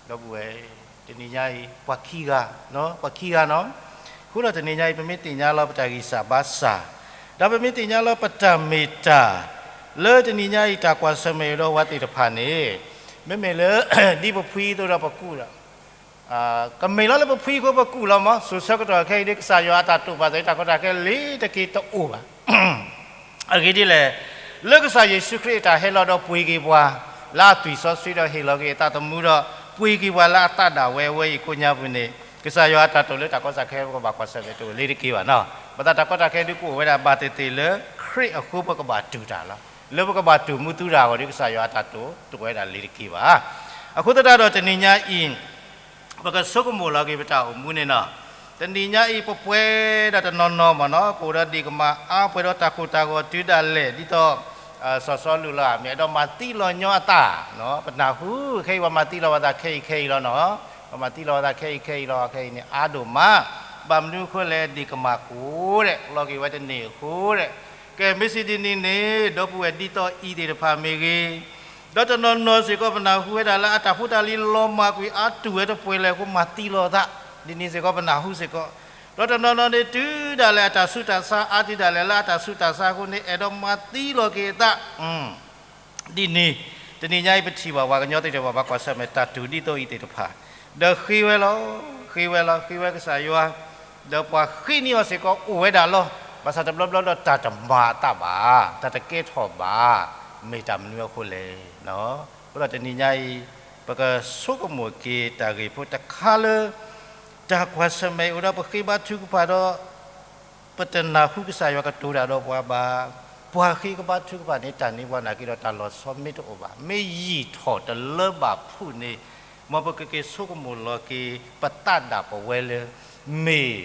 ဒီပုၢ်ဝဲၢ်, တနံၤညါအံၤ ပှၤခံဂၤ, ပှၤခံဂၤနီၤ. အဃိဒီးတနံၤညါအံၤ ပမ့ၢ်သ့ၣ်ညါလီၤပတၢ်ဂံၢ်စၢ်ဘါစၢ်, ဒီးပမ့ၢ်သ့ၣ်ညါလီၤပတၢ်မ့ၢ်တၢ်, လၢတနံၤညါအံၤ တၢ်ကွၢ်ဆၢၣ်မဲာ်ဒီးဝဲသ့ၣ်တဖၣ်န့ၣ်, မ့မ့ၢ်လၢ ဒ်ပဖှံသိးဒီးပကူၣ်ဒီး ကမ့ၢ်လီၤလၢပဖှံအဃိပကူၣ်လီၤမး, စိၤဆၢကတီၢ်ခဲအံၤဒ်ကစၢ်ယွၤအတၢ်တိာ်ပာ်သး တၢ်ကီတၢ်ခဲလၢတက့ၢ်တအိၣ်ဘၣ်. အဂ့ၢ်ဒ်လဲၣ်, လၢကစၢ်ယ့ၣ်ၡူးခရံာ်အတၢ်ဟဲလီၤဒီးပှ့ၤက့ၤပှၤ လၢအသွံၣ်စီဆှံဒီးဟ့ၣ်လီၤက့ၤအသးသမူဒီး ပှ့ၤက့ၤပှၤလၢအသးဒၣ်ဝဲအဝဲအံၤကိညါပူၤန့ၣ် ကစၢ်ယွၤအတၢ်တိာ်လၢတၢ်ကီတၢ်ခဲပကဘၣ်ကွၢ်ဆၢၣ်မဲာ်တအိၣ်လၢၤတက့ၢ်ဘၣ်နီၤ. ပသးတၢ်ကီတၢ်ခဲဒုးကအိၣ်ဝဲဒၣ်ဘၣ်သ့ၣ်သ့ၣ်လၢခရံာ်အဃိပကဘၣ်တူၢ်တၢ်လီၤ. လၢပကဘၣ်တူၢ်မူသူတၢ်အဂီၢ်ဒီးကစၢ်ယွၤအတၢ်တိာ် တအိၣ်ဝဲဒၣ်လၢၤတက့ၢ်ဘၣ်. အဃိသတးဒီးတနံၤညါအံၤ ပကဆိကမိၣ်လီၤက့ၤပတၢ်အိၣ်မူန့ၣ်နီၤ. တနံၤညါအံၤ ပပှဲၤဒီးတနီၤနီၤမ့ၢ်နီၤ, ပအိၣ်ဒီးဒ့ၣ်ကမၢ်အါ ပှဲၤဒီးတၢ်ကိၢ်တၢ်ဂီၤတုၤဒၣ်လဲာ် ဒ်သိး စီၤစီလူးလၢအမ့ၢ်အဲၣ်ဒိးမၤသံလီၤညီအသး, ပနၢ်ဟူခဲအံၤ ပှၤမၤသံလီၤပသးခဲအံၤခဲအံၤလီၤနီၤ. ပှၤမၤသံလီၤပသးခဲအံၤခဲအံၤလီၤ. ခဲအံၤန့ၣ် အါဒိၣ်မး, ဘၣ်မနုၤအဃိလဲၣ်, ဒ့ၣ်ကမၢ်ကိၢ်ဒဲး လီၤက့ၤဝဲတန့ၢ်အဃိဒဲး. ကဲ မ့ၢ်စံးဒ်န့ၣ်န့ၣ် ဒီပုၢ်ဝဲၢ်ဒ်သိးအံၤသ့ၣ်တဖၣ်မ့ၢ်ဂ့ၤ ဒီးတနီၤနီၤစ့ၢ်ကီး ပနၢ်ဟူဝဲဒၣ်လၢအတၢ်ဖိတၢ်လံၤလီၤမၢ်ကွံာ်အါတူၢ်ဝဲတပှဲၤလဲၣ်အဃိ မၤသံလီၤအသး, ဒ်န့ၣ်စ့ၢ်ကီးပနၢ်ဟူစ့ၢ်ကီး. ဒီးတနီၤနီၤန့ၣ် တုၤဒၣ်လဲာ်အတၢ်ဆူးတၢ်ဆါအါတုၤဒၣ်လဲာ်လၢအတၢ်ဆူးတၢ်ဆါအဃိန့ၣ် အဲၣ်ဒိးမၤသံလီၤက့ၤအသး ဒ်န့ၣ် တနံၤညါအံၤပထံၣ်ဘၣ်ပှၤကညီသ့ၣ်တဖၣ် ပှၤကွၢ်ဆၢၣ်မဲာ်တၢ်တူၢ်ဒ်သိးအံၤသ့ၣ်တဖၣ် ဒီးဃ့ဝဲလီၤ, ဃ့ဝဲလီၤ, ဃ့ဝဲကစၢ်ယွၤ, ဒီးပှၤဃ့န့ၢ်အီၤစ့ၢ်ကီးအိၣ်ဝဲဒၣ်လီၤ. ဘၣ်ဆၣ်တဘျီဘျီဒီးတၢ်တမၤအသးဘၣ်, တၢ်တကဲထီၣ်ဘၣ်, မ့ၢ်တၢ်မနုၤအဃိလဲၣ်. အဃိဒီးတနံၤညါအံၤ ပကဆိကမိၣ်က့ၤတၢ်ဂ့ၢ်ဖိတခါလၢ တၢ်ကွၢ်ဆၢၣ်မဲာ်အိၣ်ဒီးပဃ့ဘါထုကဖၣ်ဒီး ပတနၢ်ဟူကစၢ်ယွၤကတိၤတၢ်ဒီးပှၤဘၣ်. ပှၤဃ့ကဘါထုကဖၣ်န့ၣ် တၢ်န့ၢ်ပှၤနာ်က့ဒီးတၢ်လီၤဆီမ့ၢ်တအိၣ်ဘၣ်, မ့ၢ်ယံာ်ထီၣ်တလၢဘၣ်ဖုးန့ၣ်, မ်ပကက့ၤဆိကမိၣ်လီၤက့ၤ ပသးဒၣ်ပဝဲလၢ မ့ၢ်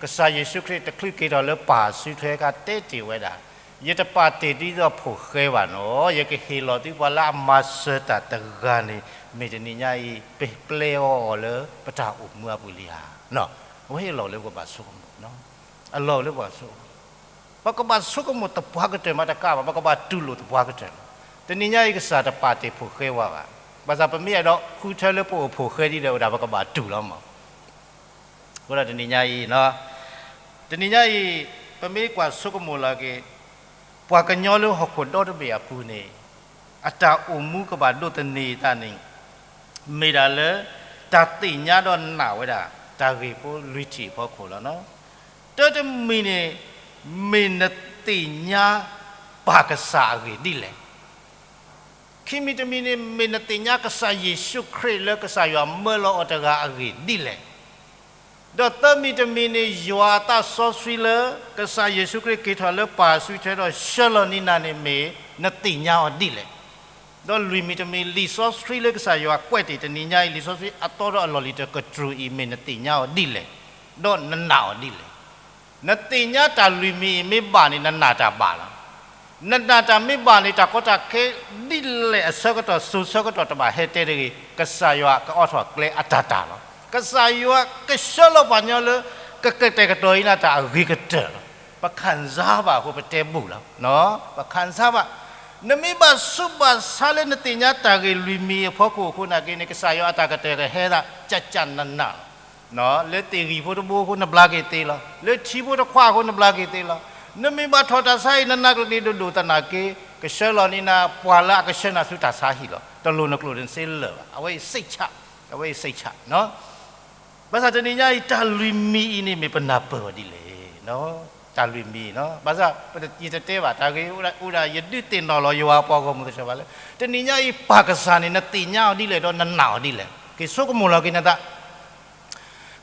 ကစၢ်ယ့ၣ်ၡူးခရံာ်တချုးက့ၤထီၣ်လၢပၢ်အစုထွဲအခါ တဲတ့ၢ်ဝဲဒၣ်, ယတပာ်တ့ၢ်ဒ်သိးဖိၣ်ဃဲဘၣ်နီၤ, ယကဟ့ၣ်လီၤသုပှၤလၢအမၤစၢၤတၢ်တဂၤန့ၣ်, မ့ၢ်တနံၤညါအံၤ ပပျဲအီၤအီၤလၢပတၢ်အိၣ်မူအပူၤလံဧါ. အဝဲအံၤအလီၢ်လၢပကဘၣ်ဆိကမိၣ်, အလီၢ်လၢပကဘၣ်ဆိကမိၣ်, ပကဘၣ်ဆိကမိၣ်သပှၢ်ကတၢၢ်မးတကးဘၣ်, ပကဘၣ်တူၢ်လိာ်သပှၢ်ကတၢၢ်လီၤ. တနံၤညါအံၤကစၢ်တပာ်တ့ၢ်ဖိၣ်ဃဲဝဲဘၣ်, ဘၣ်ဆၣ်ပမ့ၢ်အဲၣ်ဒိးဃုထၢလၢပအိၣ်ဖိၣ်ဃဲဒ်လဲၣ်ဝဲဒၣ် ပကဘၣ်တူၢ်လီၤမး. အဃိဒီးတနံၤညါအံၤ, တနံၤညါအံၤ, ပမ့ၢ်ကွၢ်ဆိကမိၣ်လီၤက့ၤ, ပှၤကညီလၢဟီၣ်ခိၣ်ဒီတဘ့ၣ်အပူၤန့ၣ်, အတၢ်အိၣ်မူကဘၣ်ဒိးသန့ၤအသးန့ၣ်, မ့ၢ်ဒၣ်လၢ တၢ်သ့ၣ်ညါဒီးနာ်ဝဲဒၣ် တၢ်ဂ့ၢ်ဖိလွံၢ်ထံၣ်အဖီခိၣ်လီၤ. တၢတမံၤန့ၣ်, မ့ၢ်နသ့ၣ်ညါပၢ်ကစၢ်အဂ့ၢ်ဒ်လဲၣ်. ခံမံၤတမံၤန့ၣ် မ့ၢ်နသ့ၣ်ညါကစၢ်ယ့ၣ်ၡူးခရံာ်လၢကစၢ်ယွၤမၢလီၤအီၤတဂၤအဂ့ၢ်ဒ်လဲၣ်. ဒီးသၢမံၤတမံၤန့ၣ် ယွၤအသးစီဆှံလၢ ကစၢ်ယ့ၣ်ၡူးခရံာ်က့ၤထီၣ်လၢပၢ်အစုထွဲဒီးဆှၢလီၤနံၤနၤန့ၣ် မ့ၢ်နသ့ၣ်ညါအီၤဒ်လဲၣ်. ဒီးလွံၢ်မံၤတမံၤ လံာ်စီဆှံလၢကစၢ်ယွၤကွဲးတ့ၢ်တနံၤညါအံၤ လံာ်စီဆှံအသီဒီးအလီၢ်လံၤတၢ်ကတြူၢ်အံၤ မ့ၢ်နသ့ၣ်ညါအီၤဒ်လဲၣ်, ဒီးနနာ်အီၤဒ်လဲၣ်. နသ့ၣ်ညါတၢ်လွံၢ်မံၤအံၤမ့ၢ်ဘၣ်န့ၣ် နနာ်တၢ်ဘၣ်လီၤ. နနာ်တၢ်မ့ၢ်ဘၣ်န့ၣ် တၢ်ကီတၢ်ခဲဒ်လဲၣ်အဆၢကတီၢ် စိၤဆၢကတီၢ်တဘၣ်ဟဲတဲတဂ့ၤ, ကစၢ်ယွၤကအီၣ်ထီၣ်ကျဲအတၢ်တၢ်လီၤ. ကစၢ်ယွၤကဆှၢလီၤပှၤကညီလၢ ကကတဲာ်ကတီၤအံၤန့ၣ်တၢ်အဂ့ၤကတၢၢ်လီၤ. ပခံစားဘၣ်အဃိပတဲဘူၣ်လီၤ. ပခံစားဘၣ်. နမ့ၢ်ဘၣ်ဆူးဘၣ်ဆါလၢနသ့ၣ်ညါတၢ်ဂ့ၢ်လွံၢ်မံၤအဖီခိၣ်အဃိနာ်က့န့ၣ် ကစၢ်ယွၤအတၢ်ကတၢၢ်ကဟဲဒၣ် ကကနနၢ်လီၤ. လၢသ့ၣ်ဂံၢ်ဖိတဘိအဃိနဘျါက့ၤသ့လီၤ. လၢထံဖိတခွါအဃိနဘျါက့ၤသ့လီၤ. နမ့ၢ်ဘၣ်ထီၣ်တၢ်ဆါဟံၣ် နနာ်က့ၤဒိၣ်ဒိၣ်သနာ်က့ ကဆှၢလီၤန့ၢ်နၤ ပှၤလၢအကဆှၢနၤဆူတၢ်ဆါဟံၣ်လီၤ. တလိၣ်နကျိၣ်နစ့လၢာ်ဘၣ်. အဝဲအံၤစိတ်ချ, အဝဲအံၤစိတ်ချ ဘၣ်ဆၣ်တနံၤညါအံၤ တၢ်လွံၢ်မံၤအံၤန့ၣ် မ့ၢ်ပနၢ်ပၢၢ်အီၤဒ်လဲၣ်. တၢ်လွံၢ်မံၤ, ဘၣ်ဆၣ်ယတတဲဘၣ် တၢ်ဂ့ၢ်အိၣ်ဒၣ် ယဒုးသ့ၣ်နီၣ်လီၤယွၤအပှၤဂီၢ်မုၢ်ကစၢ်ဘၣ်လၢ တနံၤညါအံၤပၢ်ကစၢ်န့ၣ် နသ့ၣ်ညါအီၤဒ်လဲၣ်ဒီးနနာ်အီၤဒ်လဲၣ်. က့ၤဆိကမိၣ်လီၤက့ၤနသး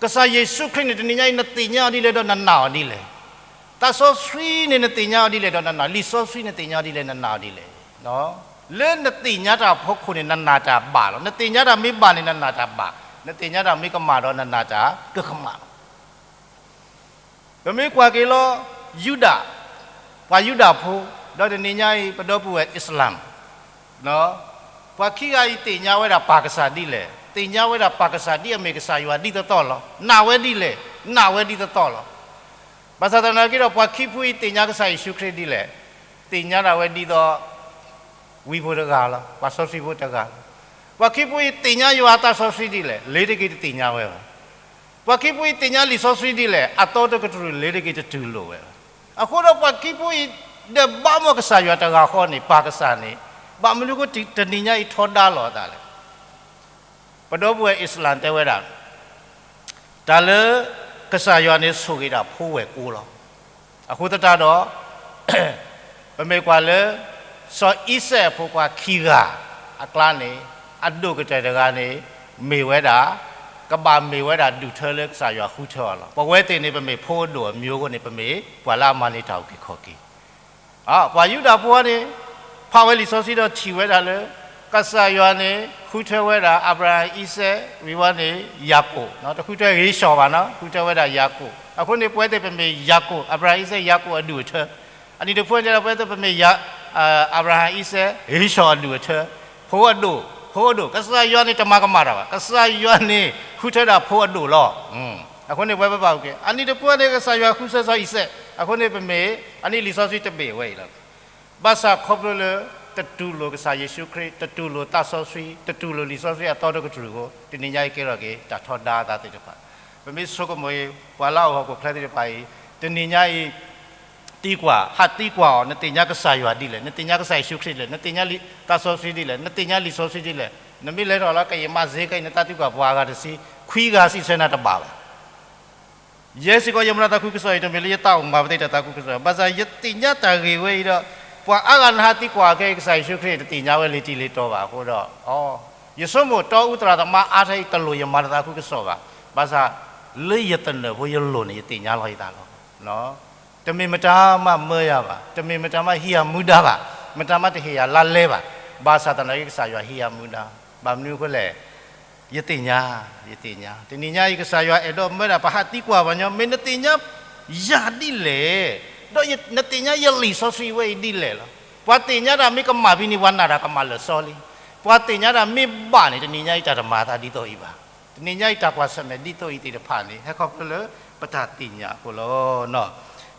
ကစၢ်ယ့ၣ်ၡူးခရံာ်န့ၣ် တနံၤညါအံၤ နသ့ၣ်ညါအီၤဒ်လဲၣ်ဒီးနနာ်အီၤဒ်လဲၣ်. သးစီဆှံန့ၣ် နသ့ၣ်ညါအီၤဒ်လဲၣ်ဒီးနနာ်, လံာ်စီဆှံနသ့ၣ်ညါအီၤဒ်လဲၣ်နနာ်အီၤဒ်လဲၣ်. လၢနသ့ၣ်ညါတၢ်အဖီခိၣ်န့ၣ် နနာ်တၢ်ဘၣ်လီၤ. နသ့ၣ်ညါတၢ်မ့ၢ်ဘၣ်န့ၣ် နနာ်တၢ်ဘၣ်, နသ့ၣ်ညါတၢ်မ့ၢ်ကမၣ်ဒီးနနာ်တၢ်ကကမၣ်လီၤ. ပမ့ၢ်ကွၢ်က့ၤလီၤ ယူဒၤ, ပှၤယူဒၤဖိ, ဒီးတနံၤညါအံၤ ပဒီပုၢ်ဝဲၢ်အံၣ်စလၣ် ပှၤခံဂၤအံၤသ့ၣ်ညါဝဲဒၣ်ပၢ်ကစၢ်ဒ်လဲၣ်, သ့ၣ်ညါဝဲဒၣ်ပၢ်ကစၢ်ဒ်အမ့ၢ်ကစၢ်ယွၤဒ်သိးသိးလီၤ. နာ်ဝဲဒ်လဲၣ်, နာ်ဝဲဒ်သိးသိးလီၤ. ဘၣ်ဆၣ်သနာ်က့ဒီး ပှၤခံဖုအံၤသ့ၣ်ညါကစၢ်ယ့ၣ်ၡူးခရံာ်ဒ်လဲၣ်, သ့ၣ်ညါဒၣ်ဝဲဒ်သိး ဝံဖိတဂၤလီၤ, ပှၤစီဆှံဖိတဂၤလီၤ. ပှၤခံဖုအံၤသ့ၣ်ညါယွၤအသးစီဆှံဒ်လဲၣ်, လ့ၤတက့ၤတသ့ၣ်ညါဝဲဘၣ်. ပှၤခံဖုအံၤသ့ၣ်ညါလံာ်စီဆှံဒ်လဲၣ်, အသီတကတြူၢ်လ့ၤတက့ၤတတူၢ်လိာ်ဝဲဘၣ်. အဃိဒီးပှၤခံဖုအံၤ ဒီးဘၣ်မ့ၢ်ကစၢ်ယွၤတဂၤဃီန့ၣ် ပၢ်ကစၢ်န့ၣ် ဘၣ်မနုၤဃိတနံၤညါအံၤထီဒါလိာ်အသးလဲၣ်. ပဒီပုၢ်ဝဲၢ်အံၣ်စလၣ်တဲဝဲဒၣ် တၢ်လၢကစၢ်ယွၤန့ၣ်ဆိၣ်ဂ့ၤဒၣ်ဖိဝဲၢ်ကိလီၤ. အဃိသတးဒီး ပမ့ၢ်ကွၢ်လၢ စီၤအံၤစဲးအဖိခွါခံဂၤအကျါန့ၣ် အဒိၣ်ကတၢၢ်တဂၤန့ၣ် မ့ၢ်ဝဲဒၣ် ကဘၣ်မ့ၢ်ဝဲဒၣ်ဒူၣ်ထၢလၢကစၢ်ယွၤဃုထၢအီၤလီၤ. ပဝဲသ့ၣ်န့ၣ် ပမ့ၢ်ဖိအဒိၣ်အမံၤအဃိန့ၣ် ပမ့ၢ်ပှၤလၢအမၤန့ၢ်တၢ်အုၣ်က့ၤခီၣ်က့ၤ ပှၤယူဒၤဖိန့ၣ် ဖးဝဲလံာ်စီဆှံဒီးထံၣ်ဝဲဒၣ်လၢ ကစၢ်ယွၤန့ၣ် ဃုထၢဝဲဒၣ် အၤဘြၤဟၣ် အံၤစဲး ဝံၤဝဲန့ၣ် ယၤကိာ်, တဃုထၢဧ့ၡီၣ်ဘၣ်နီၤ, ဃုထၢဝဲဒၣ်ယၤကိာ်. အဃိန့ၣ် ပဝဲသ့ၣ်ပမ့ၢ်ယၤကိာ်, အၤဘြၤဟၣ် အံၤစဲး ယၤကိာ်အဒူၣ်အထၢ, အနံၣ်တဖုန့ၣ်ဒီး ပဝဲသ့ၣ်ပမ့ၢ်ယၤ အၤဘြၤဟၣ် အံၤစဲး ဧ့ၡီၣ်အဒူၣ်အထၢ, ဖိအဒိၣ်, ဖိအဒိၣ်, ကစၢ်ယွၤန့ၣ်တမၤကမၣ်တၢ်ဘၣ်, ကစၢ်ယွၤန့ၣ် ဃုထၢဒၣ်ဖိအဒိၣ်လီၤ. အဃိန့ၣ် ပဝဲပဘၣ်အုၣ်က့ၤ, အနံၣ်တဖုန့ၣ် ကစၢ်ယွၤဃုထၢစီၤအံၤစဲး, အဃိန့ၣ် ပမ့ၢ် အနံၣ်လံာ်စီဆှံတဘ့ၣ်ဝဲအံၤလီၤ. ဘၣ်ဆၣ်ခီဖျိလၢ တတူၢ်လိာ်ကစၢ်ယ့ၣ်ၡူးခရံာ်, တတူၢ်လိာ်သးစီဆှံ, တတူၢ်လိာ်လံာ်စီဆှံအသီတကတြူၢ်အဃိ တနံၤညါအံၤကဲထီၣ်က့ၤ တၢ်ထီဒါအသးသ့ၣ်တဖၣ်. ပမ့ၢ်ဆိကမိၣ်အံၤ ပှၤလၢအအိၣ်ဟီၣ်ခိၣ်ချၢသ့ၣ်တဖၣ်အံၤ တနံၤညါအံၤ သံကွၢ်, ဟးသံကွၢ်အီၤ, နသ့ၣ်ညါကစၢ်ယွၤဒ်လဲၣ်, နသ့ၣ်ညါကစၢ်ယ့ၣ်ၡူးခရံာ်ဒ်လဲၣ်, နသ့ၣ်ညါလံာ်သးစီဆှံဒ်လဲၣ်, နသ့ၣ်ညါလံာ်စီဆှံဒ်လဲၣ်. နမ့ၢ်လဲၤထီၣ်လၢကယံာ်မးစ့ကဲအံၤ နသးသံကွၢ်ပှၤအဂၤတဆံ, ခွံဂၤစံးဆၢနၤတဘၣ်ဘၣ်. ယဲစ့ၢ်ကီး ယမၤတၢ်သးခုကစီၣ်အံၤ တမ့ၢ်လၢယသးအိၣ်မၤပသ့တၢ်သးခုကစီၣ်, ဘၣ်ဆၣ်ယသ့ၣ်ညါတၢ်ဂ့ၢ်ဝဲအံၤဒီး ပှၤအါဂၤနဟးသံကွၢ်ခဲအံၤ ကစၢ်ယ့ၣ်ၡူးခရံာ်တသ့ၣ်ညါဝဲလံာ်တံၢ်လံာ်တီၤဘၣ်အဃိဒီး, ယဆိကမိၣ် တီအူသရၣ်သမါအါထဲအံၤ တလိၣ်ယမၤတၢ်သးခုကစီၣ်ဘၣ်. ဘၣ်ဆၣ် လၢယသနၢၣ်ဖိယလိၤန့ၣ် ယသ့ၣ်ညါလီၤယသးလီၤ. တမ့ၢ်မတၤမးမၢယၤဘၣ်, တမ့ၢ်မတၤမးဟ့ၣ်ယၤမူဒါဘၣ်, မတၤမးတဟ့ၣ်ယၤလါလဲဘၣ်, ဘၣ်ဆၣ်သနာ်က့ကစၢ်ယွၤဟ့ၣ်ယၤမူဒါ, ဘၣ်မနုၤအဃိလဲၣ်, ယသ့ၣ်ညါ, ယသ့ၣ်ညါ, တနံၤညါအံၤကစၢ်ယွၤအဲၣ်ဒိးမၢဒၣ်ပဟးသံကွၢ်ပှၤညီ, မ့ၢ်နသ့ၣ်ညါယၤဒ်လဲၣ်, ဒီးနသ့ၣ်ညါယလံာ်စီဆှံဝဲအံၤဒ်လဲၣ်လီၤ. ပှၤသ့ၣ်ညါတၢ်မ့ၢ်ကမၣ်ဖဲန့ၣ် ပှၤနာ်တၢ်ကမၣ်လၢာ်စီလံ. ပှၤသ့ၣ်ညါတၢ်မ့ၢ်ဘၣ်န့ၣ် တနံၤညါအံၤတၢ်တမၤအသးဒ်သိးအံၤဘၣ်. တနံၤညါအံၤတၢ်ကွၢ်ဆၢၣ်မဲာ်ဒ်သိးအံၤသ့ၣ်တဖၣ်န့ၣ် ဟဲခီဖျိလၢပတၢ်သ့ၣ်ညါအဃိလီၤ.